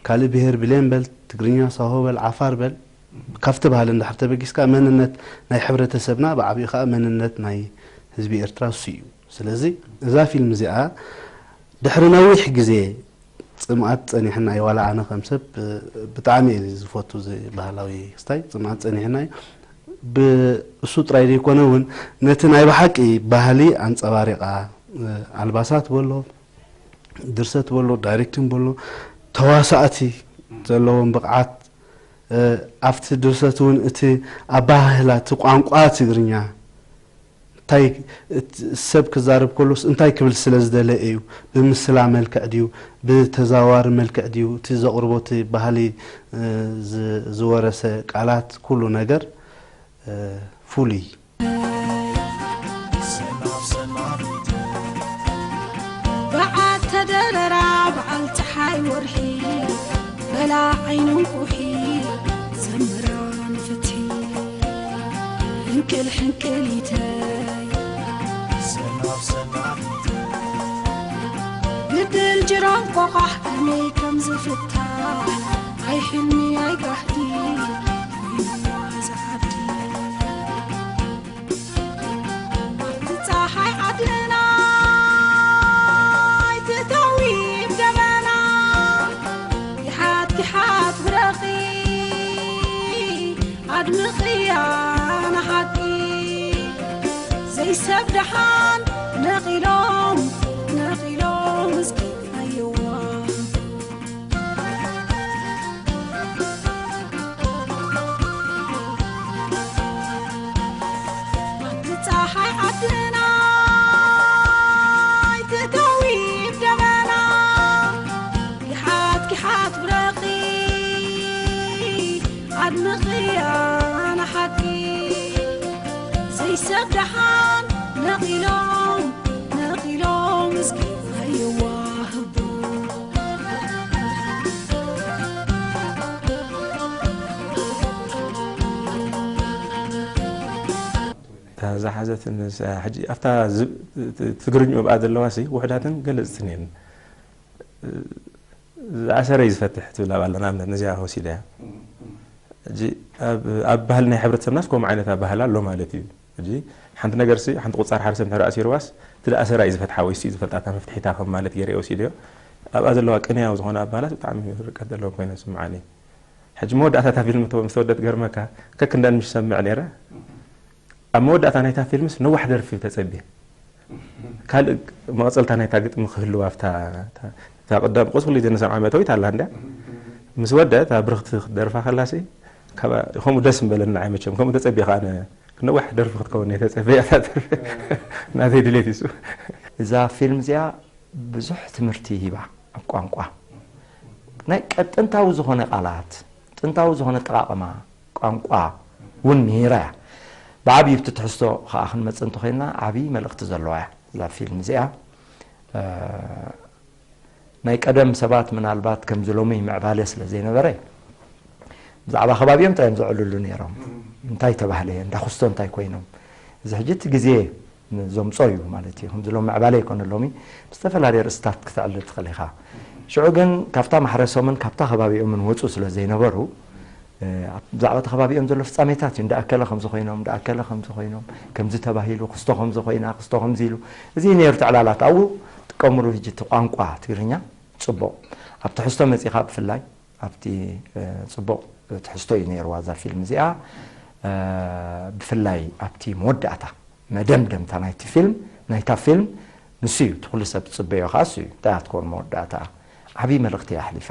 ካልእ ብሄር ብሌን በል፣ ትግርኛ ሳሆ በል፣ ዓፋር በል፣ ካብቲ ባህሊ እንድሕር ተበጊስካ መንነት ናይ ሕብረተሰብና ብዓብዩ ከዓ መንነት ናይ ህዝቢ ኤርትራ እሱ እዩ። ስለዚ እዛ ፊልም እዚኣ ድሕሪ ነዊሕ ግዜ ጽምኣት ጸኒሕና እዩ። ዋላ ኣነ ከም ሰብ ብጣዕሚ እየ ዝፈቱ እዚ ባህላዊ ክስታይ ጽምኣት ጸኒሕና እዩ። ብእሱ ጥራይ ዘይኮነ እውን ነቲ ናይ ብሓቂ ባህሊ ኣንጸባሪቓ ኣልባሳት በሎ ድርሰት በሎ ዳይሬክቲንግ በሎ ተዋሳእቲ ዘለዎም ብቕዓት ኣብቲ ድርሰት እውን እቲ ኣባህህላ እቲ ቋንቋ ትግርኛ እንታይ ሰብ ክዛረብ ከሎስ እንታይ ክብል ስለ ዝደለ እዩ? ብምስላ መልክዕ ድዩ ብተዛዋሪ መልክዕ ድዩ እቲ ዘቕርቦ እቲ ባህሊ ዝወረሰ ቃላት ኩሉ ነገር ፍሉይ። በዓል ተደረራ በዓል ፀሓይ ወርሒ በላ ዓይኑ እንቁሒ ዘምራ ንፍትሒ ሕንቅል ሕንቅል ይተይ ግድል ጅራን ቆቋሕ ከመይ ከም ዝፍታሕ ኣይ ሕልሚ ኣይ ጋህዲ ወይዋ ዝዓዲ ፀሓይ ዓድና ኣይትተዊ ብደበና ጊሓት ጊሓት ብረኺ ኣድምቕያ ንሓቂ ዘይሰብ ደሓን ነቒሎም ነቒሎም እስኪ ኣየዋ ፀሓይ ዓድና ኣይትእተዊ ደበና ይሓት ኪሓት ብረኺ ኣድምቕያ ንሓቂ ዘይሰብ ደሓን ነቒሎም ነቒሎም እስኪ ኣይዋህቡ ዝሓዘት ሕጂ ኣብታ ትግርኝኡ ብኣ ዘለዋ ሲ ውሕዳትን ገለፅትን እየን። ዝኣሰረ እዩ ዝፈትሕ ትብል ኣብ ኣላ ንኣብነት ነዚኣ ወሲደ እያ። ሕጂ ኣብ ባህሊ ናይ ሕብረተሰብናስ ከምኡ ዓይነት ኣባህላ ኣሎ ማለት እዩ። ሕጂ ሓንቲ ነገር ሲ ሓንቲ ቁፃር ሓደ ሰብ እንድሕር ኣሲርዋስ እቲ ዝኣሰራ እዩ ዝፈትሓ ወይ ሲ ዝፈልጣታ መፍትሒታ ከም ማለት ገይረ እየ ወሲደዮ። ኣብኣ ዘለዋ ቅንያዊ ዝኾነ ኣባህላት ብጣዕሚ ርቀት ዘለዎም ኮይነ ዝስምዓኒ። ሕጂ መወዳእታ እታ ፊልም ምስ ተወደት ገርመካ ከክንደን ምሽ ሰምዕ ነይረ ኣብ መወዳእታ ናይታ ፊልምስ ነዋሕ ደርፊ ተጸብየ ካልእ መቐጸልታ ናይታ ግጥሚ ክህልዋ ኣብታ እታ ቀዳም ቁጽ ኩሉ ግዜ ንሰምዓ መእተዊት ኣላ እንድያ። ምስ ወደት ኣብ ብርኽቲ ክትደርፋ ከላሲ ከምኡ ደስ ምበለና ኣይመቸም። ከምኡ ተጸቢኻ ኣነ ክነዋሕ ደርፊ ክትከውን እየ ተጸበያ እታ ደርፊ። ናተይ ድሌት ይሱ። እዛ ፊልም እዚኣ ብዙሕ ትምህርቲ ሂባ ኣብ ቋንቋ። ናይ ቀ-፣ ጥንታዊ ዝኾነ ቃላት፣ ጥንታዊ ዝኾነ ኣጠቓቕማ ቋንቋ እውን ምሂራ እያ። ብዓብዪ ኣብቲ ትሕዝቶ ከዓ ክንመጽእ እንተኾይንና ዓብዪ መልእኽቲ ዘለዋ እያ እዛ ፊልም እዚኣ። እ፣ ናይ ቀደም ሰባት ምናልባት ከምዚ ሎሚ ምዕባለ ስለ ዘይነበረ ብዛዕባ ከባቢኦም ጥራይ እዮም ዘዕልሉ ነይሮም። እንታይ ተባህለ፣ እንዳ ኩስቶ እንታይ ኮይኖም። እዚ ሕጂ እቲ ግዜ ዘምጾ እዩ ማለት እዩ። ከምዚ ሎም ምዕባለ ይኮነ ሎሚ ብዝተፈላለየ ርእስታት ክትዕልል ትኽእል ኢኻ። ሽዑ ግን ካብታ ማሕረሶምን ካብታ ከባቢኦምን ወፁ ስለ ዘይነበሩ፣ እ፣ ኣብ-፣ ብዛዕባ እቲ ከባቢኦም ዘሎ ፍጻሜታት እዩ። እንዳኣከለ ከምዚ ኮይኖም፣ እንዳኣከለ ከምዚ ኮይኖም፣ ከምዚ ተባሂሉ፣ ክስቶ ከምዚ ኮይና፣ ክስቶ ከምዚ ኢሉ። እዚ እዩ ነይሩ እቲ ዕላላት። ኣብኡ ጥቀምሉ። ሕጂ እቲ ቋንቋ ትግርኛ ጽቡቕ ኣብ ትሕዝቶ መጺኻ ብፍላይ ኣብቲ፣ እ፣ ጽቡቕ ትሕዝቶ እዩ ነይርዋ እዛ ፊልም እዚኣ። እ፣ ብፍላይ ኣብቲ መወዳእታ መደምደምታ ናይቲ ፊልም፣ ናይታ ፊልም ንሱ እዩ፣ እቲ ኩሉ ሰብ ዝጽበዮ ከኣ እሱ እዩ። እንታይ እያ ትኮን መወዳእታ? ዓብዪ መልእኽቲ እያ ኣሕሊፋ።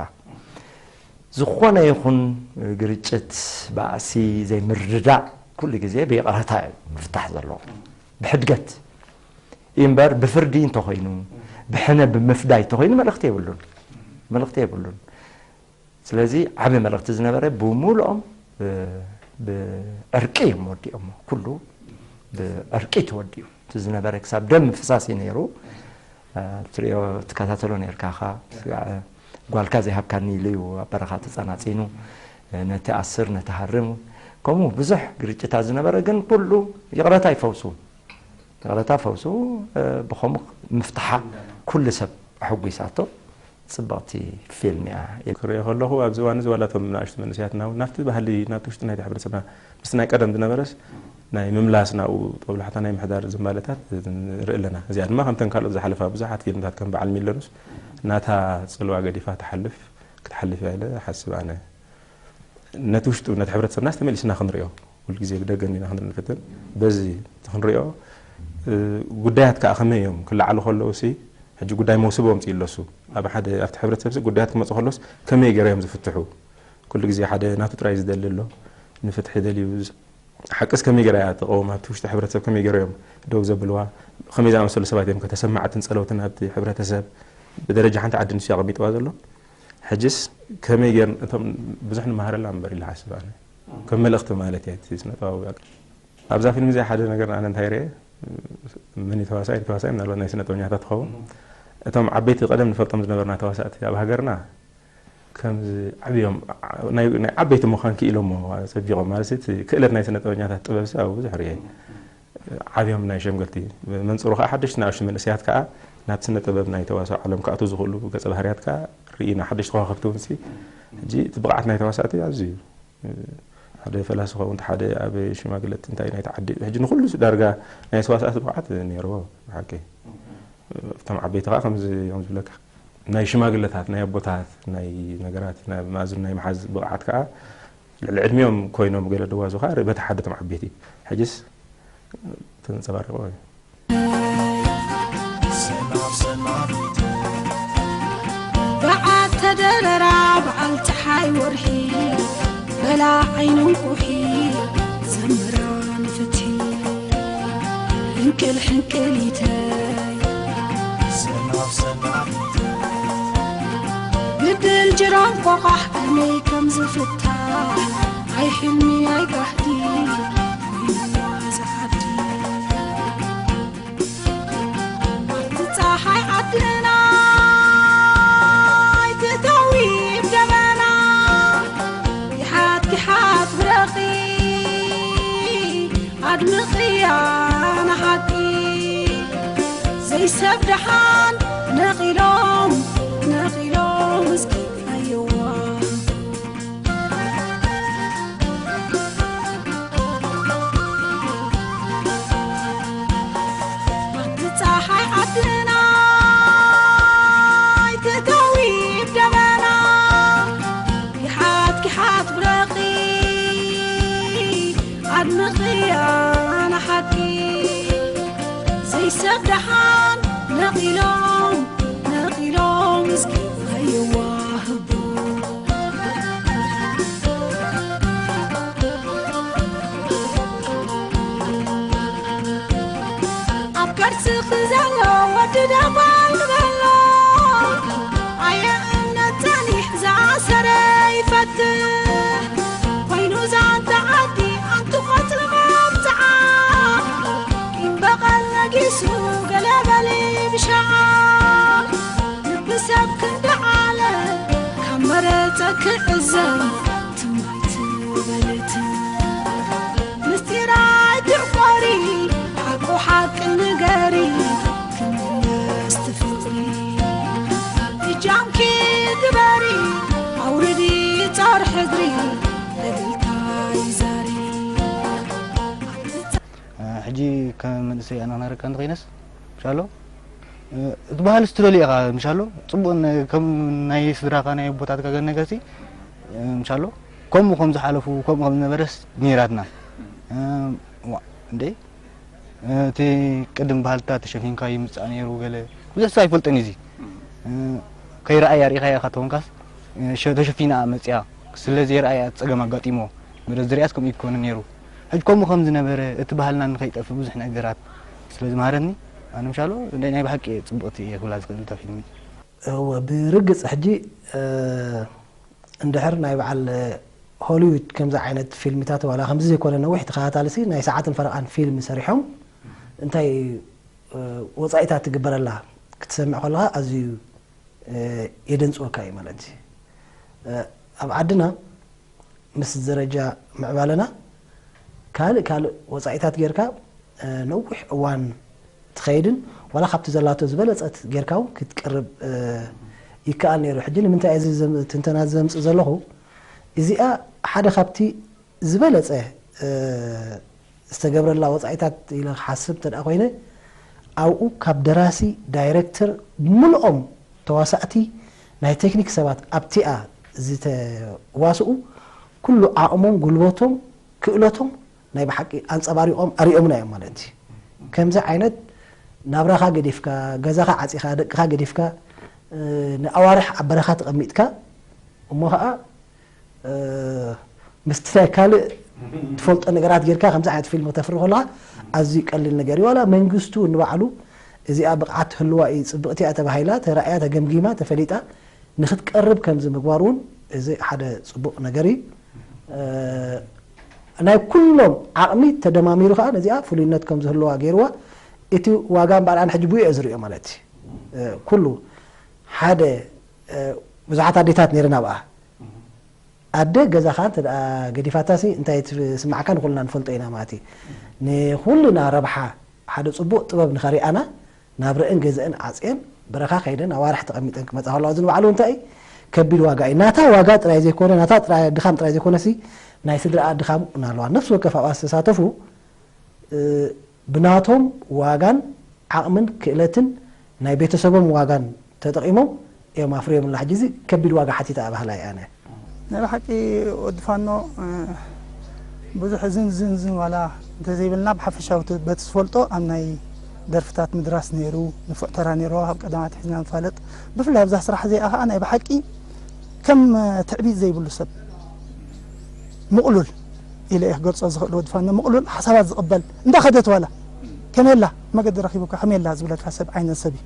ዝኾነ ይኹን ግርጭት፣ ባእሲ፣ ዘይምርድዳእ ኩሉ ግዜ ብይቕረታ እዩ ምፍታሕ ዘለዎ። ብሕድገት እዩ እምበር ብፍርዲ እንተኾይኑ፣ ብሕነ ብምፍዳይ እንተኾይኑ መልእኽቲ የብሉን። መልእኽቲ የብሉን። ስለዚ ዓቢ መልእኽቲ ዝነበረ ብምሉኦም ብ-፣ ብዕርቂ እዮም ወዲኦሞ። ኩሉ ብዕርቂ ተወዲኡ። እቲ ዝነበረ ክሳብ ደም ምፍሳስ እዩ ነይሩ። እ፣ ትሪኦ ትከታተሎ ነይርካ ኢኻ። ጓልካ ዘይሃብካኒ ኢሉ እዩ ኣብ በረኻ ተጸናጺኑ። እ፣ ነቲ ኣስር፣ ነቲ ሃርም፣ ከምኡ ብዙሕ ግርጭታት ዝነበረ ግን ኩሉ ይቕረታ ይፈውሱ። ይቕረታ ፈውሱ፣ እ፣ ብኸምኡ ምፍትሓ ኩሉ ሰብ ኣሐጒሳቶ። ጽብቕቲ ፊልም እያ። ክሪኦ ከለኹ ኣብዚ እዋን እዚ ዋላ እቶም ንኣሽቱ መንእሰያትና እውን ናብቲ ባህሊ፣ ናብቲ ውሽጢ ናይቲ ሕብረተሰብና ምስቲ ናይ ቀደም ዝነበረስ ናይ ምምላስ ናብኡ ጦብላሕታ ናይ ምሕዳር ዝንባለታት ንርኢ ኣለና። እዚኣ ድማ ከምተን ካልኦት ዝሓለፋ ብዙሓት ፊልምታት ከም በዓል ሚለኑስ ናታ ጽልዋ ገዲፋ ትሓልፍ፣ ክትሓልፍ እያ ኢለ እሓስብ ኣነ። ነቲ ውሽጡ፣ ነቲ ሕብረተሰብናስ ተመሊስና ክንሪኦ፣ ኩሉ ግዜ ብደገ እንዲና ክንርኢ ንፍትን። በዚ እቲ ክንሪኦ፣ እ፣ ጉዳያት ከኣ ከመይ እዮም ክለዓሉ ከለዉ ሲ፣ ሕጂ ጉዳይ መውስቦ ኣምጽኡ ኣሎ እሱ። ኣብ ሓደ፣ ኣብቲ ሕብረተሰብ ሲ ጉዳያት ክመጹ ከለውስ ከመይ ገይሮም ዝፍትሑ? ኩሉ ግዜ ሓደ ናቱ ጥራይ ዝደሊ ኣሎ፣ ንፍትሒ ደልዩ ዝ-፣ ሓቅስ ከመይ ገይራ እያ ትቐውም? ኣብቲ ውሽጢ ሕብረተሰብ ከመይ ገይሮም እዮም ደው ዘብልዋ? ከመይ ዝኣመሰሉ ሰባት እዮም ከተሰማዕትን ጸለውትን ኣብቲ ሕብረተሰብ? ብደረጃ ሓንቲ ዓዲ ንሱ ኣቐሚጥዋ ዘሎ። ሕጅስ ከመይ ጌር-፣ እቶም ብዙሕ ንመሃረላ እምበር ኢለ ሓስብ ኣነ። ከም መልእኽቲ ማለት እያ እቲ ስነ ጥበባዊ። ኣብዛ ፊልም እዚኣ ሓደ ነገር ኣነ እንታይ ርኤ፣ መን እዩ ተዋሳኣይ፣ ተዋሳኣይ ምናልባት ናይ ስነ ጥበኛታት ትኸውን። እቶም ዓበይቲ ቀደም ንፈልጦም ዝነበርና ተዋሳእቲ ኣብ ሃገርና ከምዚ ዓብዮም፣ ናይ፣ ናይ ዓበይቲ ምዃን ክኢሎሞ ጸቢቖም፣ ማለት እቲ ክእለት ናይ ስነ ጥበኛታት ጥበብ ሲ ኣብ ብዙሕ ርኤ። ዓብዮም ናይ ሸምገልቲ፣ መንጽሩ ከኣ ሓደሽቲ ንኣሽቱ መንእሰያት ከኣ ናብቲ ስነ ጥበብ ናይ ተዋስኦ ዓለም ክኣትዉ ዝኽእሉ ገጸ ባህርያት ከኣ ርኢና፣ ሓደሽቲ ከዋኽብቲ እውን ሲ። ሕጂ እቲ ብቕዓት ናይ ተዋሳእቲ ኣዝዩ ሓደ ፈላሲ ክኸውን፣ ሓደ ኣብ ሽማግለቲ እንታይ ናይቲ ዓዲ፣ ሕጂ ንኹሉ ዳርጋ ናይ ተዋሳእቲ ብቕዓት ነይርዎ ብሓቂ። እቶም ዓበይቲ ከኣ ከምዚ እዮም ዝብለካ፣ ናይ ሽማግለታት፣ ናይ ኣቦታት፣ ናይ ነገራት፣ ናይ መኣዝኑ ናይ ምሓዝ ብቕዓት ከኣ ልዕሊ ዕድሚኦም ኮይኖም ገለ ደዋዙ ከኣ በቲ ሓደ እቶም ዓበይቲ። ሕጅስ ተንጸባሪቑ እዩ። በዓል ተደረራ በዓል ፀሓይ ወርሒ በላ ዓይኑ እንቁሒ ዘምራ ንፍትሒ ሕንቅል ሕንቅል ይተይ ግድል ጅራን ቆቋሕ ከመይ ከም ዝፍታሕ ኣይ ሕልሚ ኣይ ጋህዲ ኮይንዋ እዚ ዓዲ። ኣብቲ ጸሓይ ዓድና ኣይትእተዊብ ደበና፣ ጊሓት ጊሓት ብረኺ ኣድምቕያ ንሓቂ። ዘይሰብ ደሓን ነቒሎም ነቒሎም እስኪ ኣየዋ። ኣብቲ ጸሓይ ዓድና ኣይትእተዊ ደበና፣ ጊሓት ጊሓት ብረኺ ኣድምቕያ ንሓቂ። ዘይሰብ ደሓን ነቒሎም ነቒሎም እስኪ ኣይዋህቡ። ኣብ ከርስኺ ዘሎ ወዲ ደጓል ንበሎ። ኣየ እምነት ጸኒሕ ዝኣሰረ ይፈትሕ። ኮይኑ ዛንታ ዓዲ ኣንቲ ቆጽሊ መብጽዓ። ቂም በቐል ነጊሱ ገለ በሊ ብሸዓ። ልቢ ሰብ ክንዲ ዓለ ካብ መረጸ ክዕዘብ ትምክሕቲ በልቲ። ምስጢር ኣይትዕቆሪ ሓቁ ሓቂ ንገሪ ክምለስ ትፍቕሪ። እጃምኪ ግበሪ ኣውርዲ ጻር ሕድሪ እልልታ ይዛሪ። ሕጂ ከም መንእሰይ ኣነ ክነግረካ እንተኾይነስ ምሻሎ እቲ ባህሊ ስትደልዮ ኢኻ ምሻሎ ጽቡቕ ነ- ከም ናይ ስድራኻ ናይ ኣቦታትካ ገነገሲ ምሻሎ ከምኡ ከም ዝሓለፉ ከምኡ ከም ዝነበረስ ነይራትና። ዋ እንዴ እቲ ቅድም ባህልታት ተሸፊንካ ይምጻእ ነይሩ ገለ ብዙሕ ሰብ ኣይፈልጥን እዩ እዚ። ከይረኣያ ርኢኻያ ኢኻ ተኾንካስ ሸ- ተሸፊና መጽያ ስለ ዘይረኣያ ጸገም ኣጋጢሞ ምረ ዝሪኣስ ከምኡ ይኮነ ነይሩ። ሕጂ ከምኡ ከም ዝነበረ እቲ ባህልና ንኸይጠፍእ ብዙሕ ነገራት ስለ ዝመሃረኒ ኣነ ምሻሎ ናይ ናይ ብሓቂ ጽቡቕቲ እየ ክብላ ዝኽእል እታ ፊልሚ። እወ ብርግጽ ሕጂ እ፣ እንድሕር ናይ በዓል ሆሊውድ ከምዚ ዓይነት ፊልሚታት ዋላ ከምዚ ዘይኮነ ነዊሕ ተኸታታልሲ ናይ ሰዓትን ፈረቓን ፊልም ሰሪሖም እንታይ እ፣ ወጻኢታት ትግበረላ ክትሰምዕ ከለኻ ኣዝዩ እ፣ የደንጽወካ እዩ ማለት እዩ። እ፣ ኣብ ዓድና ምስ ደረጃ ምዕባለና ካልእ ካልእ ወጻኢታት ጌርካ እ፣ ነዊሕ እዋን ትኸይድን ዋላ ካብቲ ዘላቶ ዝበለጸት ጌርካ እውን ክትቀርብ እ፣ ይከኣል ነይሩ። ሕጂ ንምንታይ እዚ ዘም- ትንተና ዘምጽእ ዘለኹ እዚኣ ሓደ ካብቲ ዝበለጸ እ፣ ዝተገብረላ ወጻኢታት ኢለ ክሓስብ እንተ ደኣ ኮይነ ኣብኡ ካብ ደራሲ ዳይረክተር ብምልኦም ተዋሳእቲ ናይ ቴክኒክ ሰባት ኣብቲኣ ዝተዋስኡ ኩሉ ዓቕሞም ጉልበቶም ክእለቶም ናይ ብሓቂ ኣንጸባሪቖም ኣሪኦምና እዮም ማለት እዩ። ከምዚ ዓይነት ናብራኻ ገዲፍካ ገዛኻ ዓጺኻ ደቅኻ ገዲፍካ ንኣዋርሕ ኣብ በረኻ ተቐሚጥካ እሞ ኸዓ ምስቲ ናይ ካልእ ትፈልጦ ነገራት ጌርካ ከምዚ ዓይነት ፊልም ክተፍሪ ከለኻ ኣዝዩ ቀሊል ነገር እዩ። ዋላ መንግስቱ ንባዕሉ እዚኣ ብቕዓት ትህልዋ እዩ፣ ጽብቕቲ እያ ተባሂላ፣ ተራእያ፣ ተገምጊማ፣ ተፈሊጣ ንኽትቀርብ ከምዚ ምግባር እውን እዚ ሓደ ጽቡቕ ነገር እዩ። ናይ ኩሎም ዓቕሚ ተደማሚሩ ከኣ ነዚኣ ፍሉይነት ከም ዝህልዋ ገይርዋ። እቲ ዋጋ እምበኣር ኣነ ሕጂ ብኡ እየ ዝርእዮ ማለት እዩ። ኩሉ ሓደ ብዙሓት ኣዴታት ነይረን ኣብኣ ኣደ ገዛኻ እንተ ደኣ ገዲፋታሲ እንታይ ትስማዓካ ንኹልና ንፈልጦ ኢና ማለት እዩ። ንኹልና ረብሓ ሓደ ጽቡቕ ጥበብ ንኸሪኣና ናብ ርእን ገዝእን ዓጽየን በረኻ ከይደን ኣዋርሕ ተቐሚጠን ክመጻ ከለዋ እዚ ንባዕሉ እንታይ እዩ? ከቢድ ዋጋ እዩ። ናታ ዋጋ ጥራይ ዘይኮነ ናታ ጥራይ ድኻም ጥራይ ዘይኮነሲ ናይ ስድራኣ ድኻም እውን ኣለዋ። ነፍሲ ወከፍ ኣብኣ ዝተሳተፉ ብናቶም ዋጋን ዓቕምን ክእለትን ናይ ቤተሰቦም ዋጋን ተጠቒሞም እዮም ኣፍርዮምላ። ሕጂ እዚ ከቢድ ዋጋ ሓቲታ እያ በሃላይ እየ ኣነ። ናይ ብሓቂ ወዲ ፋኖ ብዙሕ ዝን ዝን ዝን ዋላ እንተዘይብልና ብሓፈሻዊ በቲ ዝፈልጦ ኣብ ናይ ደርፍታት ምድራስ ነይሩ፣ ንፉዕ ተራ ነይርዎ፣ ካብ ቀዳማት ሒዝና ንፋለጥ። ብፍላይ ኣብዛ ስራሕ እዚኣ ከዓ ናይ ብሓቂ ከም ትዕቢት ዘይብሉ ሰብ ምቕሉል ኢለ እየ ክገልጾ ዝኽእል። ወዲ ፋኖ ምቕሉል ሓሳባት ዝቕበል እንዳኸደት ዋላ ከመየላ መገዲ ረኺቡካ ከመየላ ዝብለካ ሰብ ዓይነት ሰብ እዩ።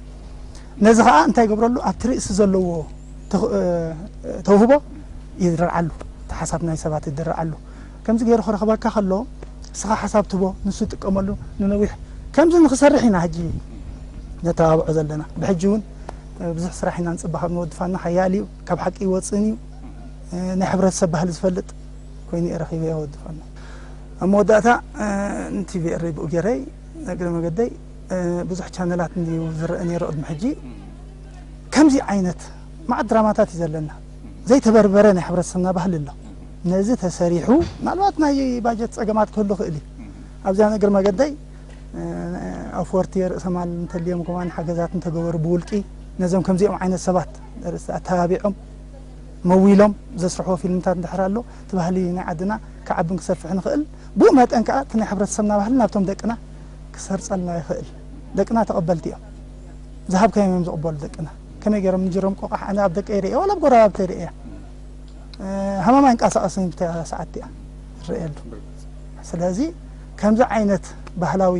ነዚ ከዓ እንታይ ይገብረሉ ኣብቲ ርእሲ ዘለዎ ተውህቦ ይድረዓሉ፣ እቲ ሓሳብ ናይ ሰባት ይድረዓሉ። ከምዚ ገይሩ ክረኽበካ ከሎ እስኻ ሓሳብ ትቦ ንሱ ይጥቀመሉ ንነዊሕ ከምዚ ንክሰርሕ ኢና ሕጂ ነተባብዖ ዘለና። ብሕጂ እውን ብዙሕ ስራሕ ኢና ንፅበ ካብ ንወዲ ፋኖ ሓያል እዩ፣ ካብ ሓቂ ይወፅእን እዩ። ናይ ሕብረተሰብ ባህሊ ዝፈልጥ ኮይኑ እየ ረኺበዮ ወዲ ፋኖ። ኣብ መወዳእታ ንቲቪ ኤረይ ብኡ ገይረይ እግረ መገደይ ብዙሕ ቻነላት እንድዩ ዝረአ ነይሩ ቅድሚ ሕጂ። ከምዚ ዓይነት መዓት ድራማታት እዩ ዘለና። ዘይተበርበረ ናይ ሕብረተሰብና ባህሊ ኣሎ። ነዚ ተሰሪሑ ምናልባት ናይ ባጀት ፀገማት ክህሉ ክእል እዩ። ኣብዚኣ እግረ መገደይ ኣፍወርቲ ርእሰ ማል እንተልዮም ከማን ሓገዛት እንተገበሩ ብውልቂ ነዞም ከምዚኦም ዓይነት ሰባት ኣተባቢዖም መዊሎም ዘስርሕዎ ፊልምታት እንድሕር ኣሎ እቲ ባህሊ ናይ ዓድና ክዓብን ክሰፍሕን ይኽእል። ብኡ መጠን ከዓ እቲ ናይ ሕብረተሰብና ባህሊ ናብቶም ደቅና ክሰርፀልና ይኽእል። ደቅና ተቐበልቲ እዮም። ዝሃብካዮም እዮም ዝቕበሉ ደቅና። ከመይ ገይሮም ንጅሮም ቆቋሕ ኣነ ኣብ ደቀይ ርእየ፣ ዋላ ኣብ ጎረባብተይ ርእየ። እ፣ ሃማም ኣይንቀሳቐስን ብታ ሰዓት እቲኣ ዝረኣየሉ። ስለዚ ከምዚ ዓይነት ባህላዊ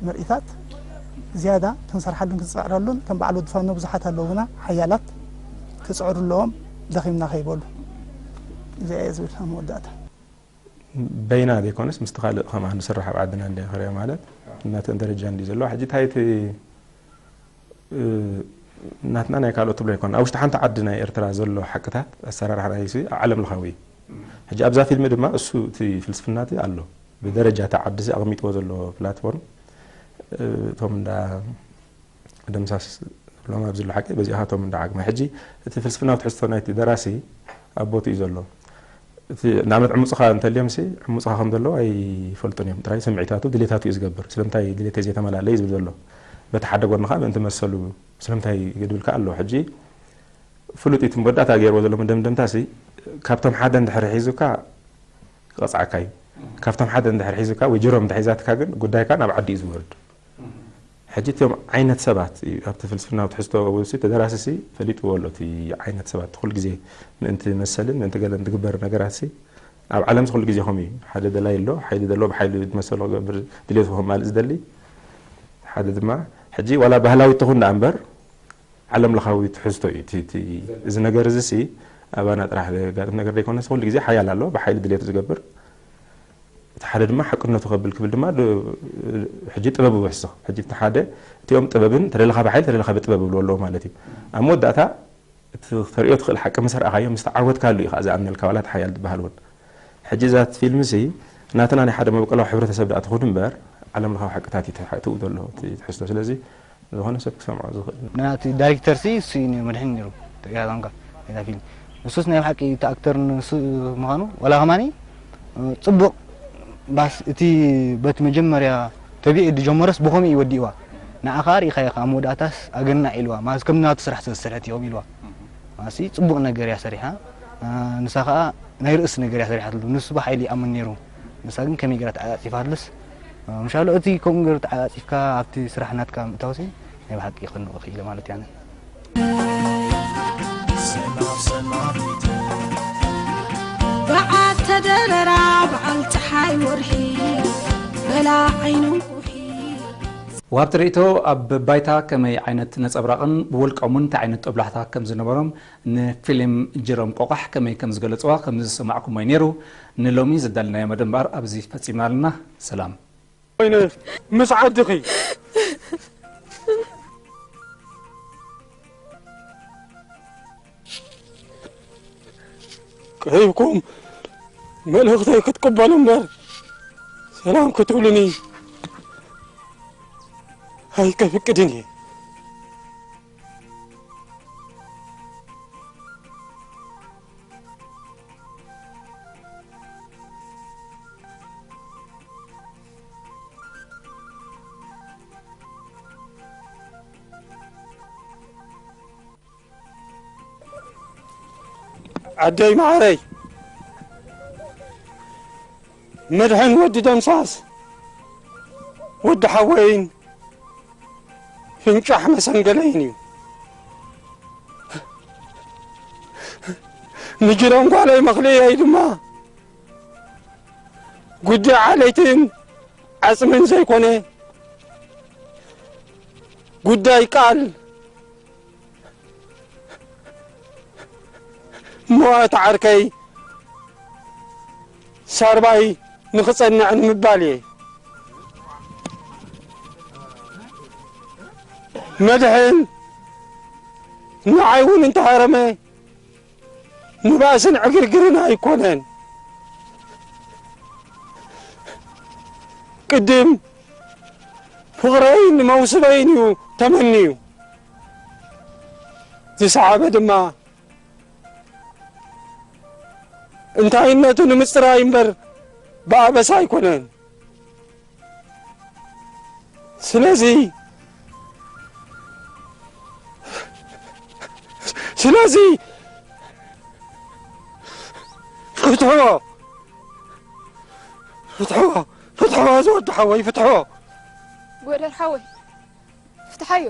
ምርኢታት ዝያዳ ክንሰርሓሉን ክንጽዕረሉን፣ ከም በዓል ወዲ ፋኖ ብዙሓት ኣለዉና፣ ሓያላት ክጽዕሩ ኣለዎም፣ ደኺምና ከይበሉ። እዚኣ እየ ዝብል ኣብ መወዳእታ። በይና ዘይኮነስ ምስቲ ካልእ ከማን ዝስራሕ ኣብ ዓድና እንደ ክሪኦ ማለት እናተን ደረጃ እንዲ ዘሎ። ሕጂ እንታይ እቲ፣ እ፣ ናትና ናይ ካልኦት ትብሎ ኣይኮነ። ኣብ ውሽጢ ሓንቲ ዓዲ ናይ ኤርትራ ዘሎ ሓቅታት ኣሰራርሓ ናይ ሲ ኣብ ዓለም ለኻዊ እዩ። ሕጂ ኣብዛ ፊልም ድማ እሱ እቲ ፍልስፍና እቲ ኣሎ። ብደረጃ እታ ዓዲ ሲ ኣቕሚጥዎ ዘሎ ፕላትፎርም፣ እ፣ እቶም እንዳ ደምሳስ ሎም ኣብዚ ዘሎ ሓቂ በዚኣ እቶም እንዳ ዓግመ። ሕጂ እቲ ፍልስፍናዊ ትሕዝቶ ናይቲ ደራሲ ኣብ ቦትኡ እዩ ዘሎ። እቲ ንኣብነት ዕሙጽኻ እንተልዮም ሲ ዕሙጽኻ ከም ዘለዎ ኣይፈልጡን እዮም። ጥራይ ስምዒታቱ ድሌታቱ እዩ ዝገብር። ስለምንታይ ድሌተይ ዘይተመላለየ እዩ ዝብል ዘሎ። በቲ ሓደ ጎኒ ኸኣ ምእንቲ መሰሉ ስለምንታይ ይድብል ከኣ ኣሎ። ሕጂ ፍሉጥ እዩ። እቲ መወዳእታ ገይርዎ ዘሎ መደምደምታ ሲ ካብቶም ሓደ እንድሕር ሒዙካ ክቐጽዓካ እዩ። ካብቶም ሓደ እንድሕር ሒዙካ ወይ ጅሮም እንድሕር ሒዛትካ ግን ጉዳይካ ናብ ዓዲ እዩ ዝወርድ። ሕጂ እቶም ዓይነት ሰባት እዩ ኣብቲ ፍልስፍናዊ ትሕዝቶ እውን ሲ ተደራሲ ሲ ፈሊጥዎ ኣሎ። እቲ ዓይነት ሰባት ኩሉ ግዜ ምእንቲ መሰልን ምእንቲ ገለን ዝግበር ነገራት ሲ ኣብ ዓለም ሲ ኩሉ ግዜ ከምኡ እዩ። ሓደ ደላይ ኣሎ፣ ሓይሊ ዘሎ ብሓይሊ ዝመሰሎ ክገብር ድሌቱ ከማልእ ዝደሊ። ሓደ ድማ ሕጂ ዋላ ባህላዊ ትኹን ደኣ እምበር ዓለም ለኻዊ ትሕዝቶ እዩ። እቲ፣ እቲ፣ እዚ ነገር እዚ ሲ ኣባና ጥራሕ ዘጋጥም ነገር ዘይኮነስ ኩሉ ግዜ ሓያል ኣሎ ብሓይሊ ድሌቱ ዝገብር። እቲ ሓደ ድማ ሓቅነቱ ከብል ክብል ድማ ድ-፣ ሕጂ ጥበብ ይውሕስኽ። ሕጂ እቲ ሓደ እቲኦም ጥበብን ተደለኻ ብሓይሊ ተደለኻ ብጥበብ ይብሉ ኣለዉ ማለት እዩ። ኣብ መወዳእታ እቲ ተርእዮ ትኽእል ሓቂ ምስ ረኣኻዮ፣ ምስ ተዓወትካሉ እዩ ኸዓ ዝኣምነልካ ዋላ እቲ ሓያል ዝበሃል እውን። ሕጂ እዛ ፊልም ሲ ናትና ናይ ሓደ መበቆላዊ ሕብረተሰብ ደኣ ትኹን እምበር ዓለም ለኻዊ ሓቅታት እዩ ትሓ-፣ ትእው ዘሎ እቲ ትሕዝቶ። ስለዚ ዝኾነ ሰብ ክሰምዖ ዝኽእል። ናቲ ዳይሬክተር ሲ እሱ እዩ ነይሩ፣ መድሕን ነይሩ። ተጋጣምካ ናይዛ ፊልም ንሱስ ናይ ብሓቂ እቲ ኣክተር ንሱ ምዃኑ ዋላ ከማኒ፣ እ፣ ጽቡቕ ባስ እቲ በቲ መጀመርያ ተቢዑ ዝጀመረስ ብኸምኡ እዩ ወዲእዋ። ንዓኻ ርኢኻዮ ከኣ መወዳእታስ ኣገናዕ ኢልዋ። ማለት ከም ናቱ ስራሕ ስለ ዝሰርሐት እዮም ኢልዋ። ማሲ ጽቡቕ ነገር እያ ሰሪሓ። እ፣ ንሳ ከኣ ናይ ርእሲ ነገር እያ ሰሪሓትሉ። ንሱ ብሓይሊ ይኣምን ነይሩ። ንሳ ግን ከመይ ገይራ ተዓጻጺፋትሉስ? እ፣ ምሻሎ እቲ ከምኡ ገይሩ ተዓጻጺፍካ ኣብቲ ስራሕ ናትካ ምእታውሲ ናይ ብሓቂ ከንቕ ክኢለ ማለት እያ። ሰላም ሰላም በዓል ተደረራ በዓል ፀሓይ ወርሒ በላ ዓይኑ እንቁሒ። ወሃብቲ ርእይቶ ኣብ ባይታ ከመይ ዓይነት ነጸብራቕን ብውልቆም እውን እንታይ ዓይነት ጦብላሕታ ከም ዝነበሮም ንፊልም ጅሮም ቆቋሕ ከመይ ከም ዝገለጽዋ ከም ዝሰማዕኩሞ እዩ ነይሩ። ንሎሚ ዘዳለናዮ መደብ እምበኣር ኣብዚ ፈጺምና ኣለና። ሰላም። ወይነ ምስ ዓድኺ ቀሪብኩም መልእኽተይ ክትቅበሉ እምበር ሰላም ክትብሉኒ ኣይከፍቅድን እየ። ዓደይ መዓረይ፣ መድሕን ወዲ ደምሳስ፣ ወዲ ሓወይን ፍንጫሕ መሰንገለይን እዩ። ንጅሮም ጓለይ መኽልየይ ድማ ጉዳይ ዓለይትን ዓጽምን ዘይኮነ፣ ጉዳይ ቃል እሞ እቲ ዓርከይ ሳርባይ ንኽጸንዕ ንምባል እየ። መድሕን ንዓይ እውን እንተሃረመ ንባእስን ዕግርግርን ኣይኮነን። ቅድም ፍቕረይን መውስበይን እዩ ተመንዩ። ዝሰዓበ ድማ እንታይነቱ ንምጽራይ እምበር ብኣበሳ ኣይኮነን። ስለዚ ስለዚ ፍትሕዎ፣ ፍትሕዎ፣ ፍትሕዎ፣ ዝወዲ ሓወይ ፍትሕዎ። ጎደር ሓወይ ፍትሓዮ።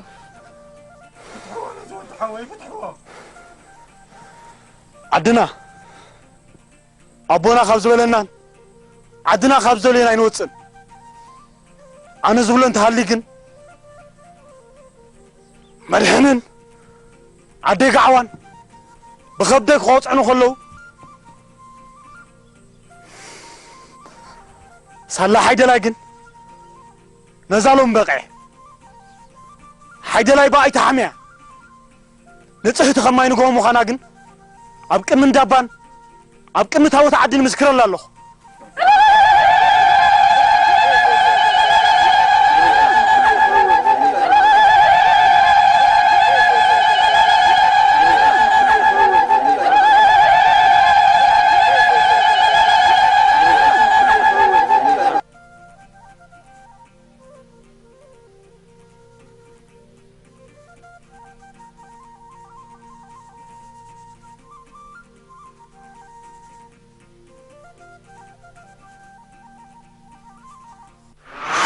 ፍትሕዎ ነዚ ወዲ ሓወይ፣ ፍትሕዎ። ዓድና ኣቦና ካብ ዝበለናን ዓድና ካብ ዝደልዮን ኣይንወፅእን። ኣነ ዝብሎ እንተሃልዩ ግን፣ መድሕንን ዓደይ ጋዕዋን ብኸብደይ ክቆፅዑኒ ከለዉ፣ ሳላ ሓይደላይ ግን ነዛ ሎም በቕዐ። ሓይደላይ ብኣይ ተሓምያ ንጽህቲ ከማይ ንግሆ ምዃና ግን ኣብ ቅድሚ እንዳባን ኣብ ቅድሚ ታቦት ዓድን ምስክረላ ኣለኹ።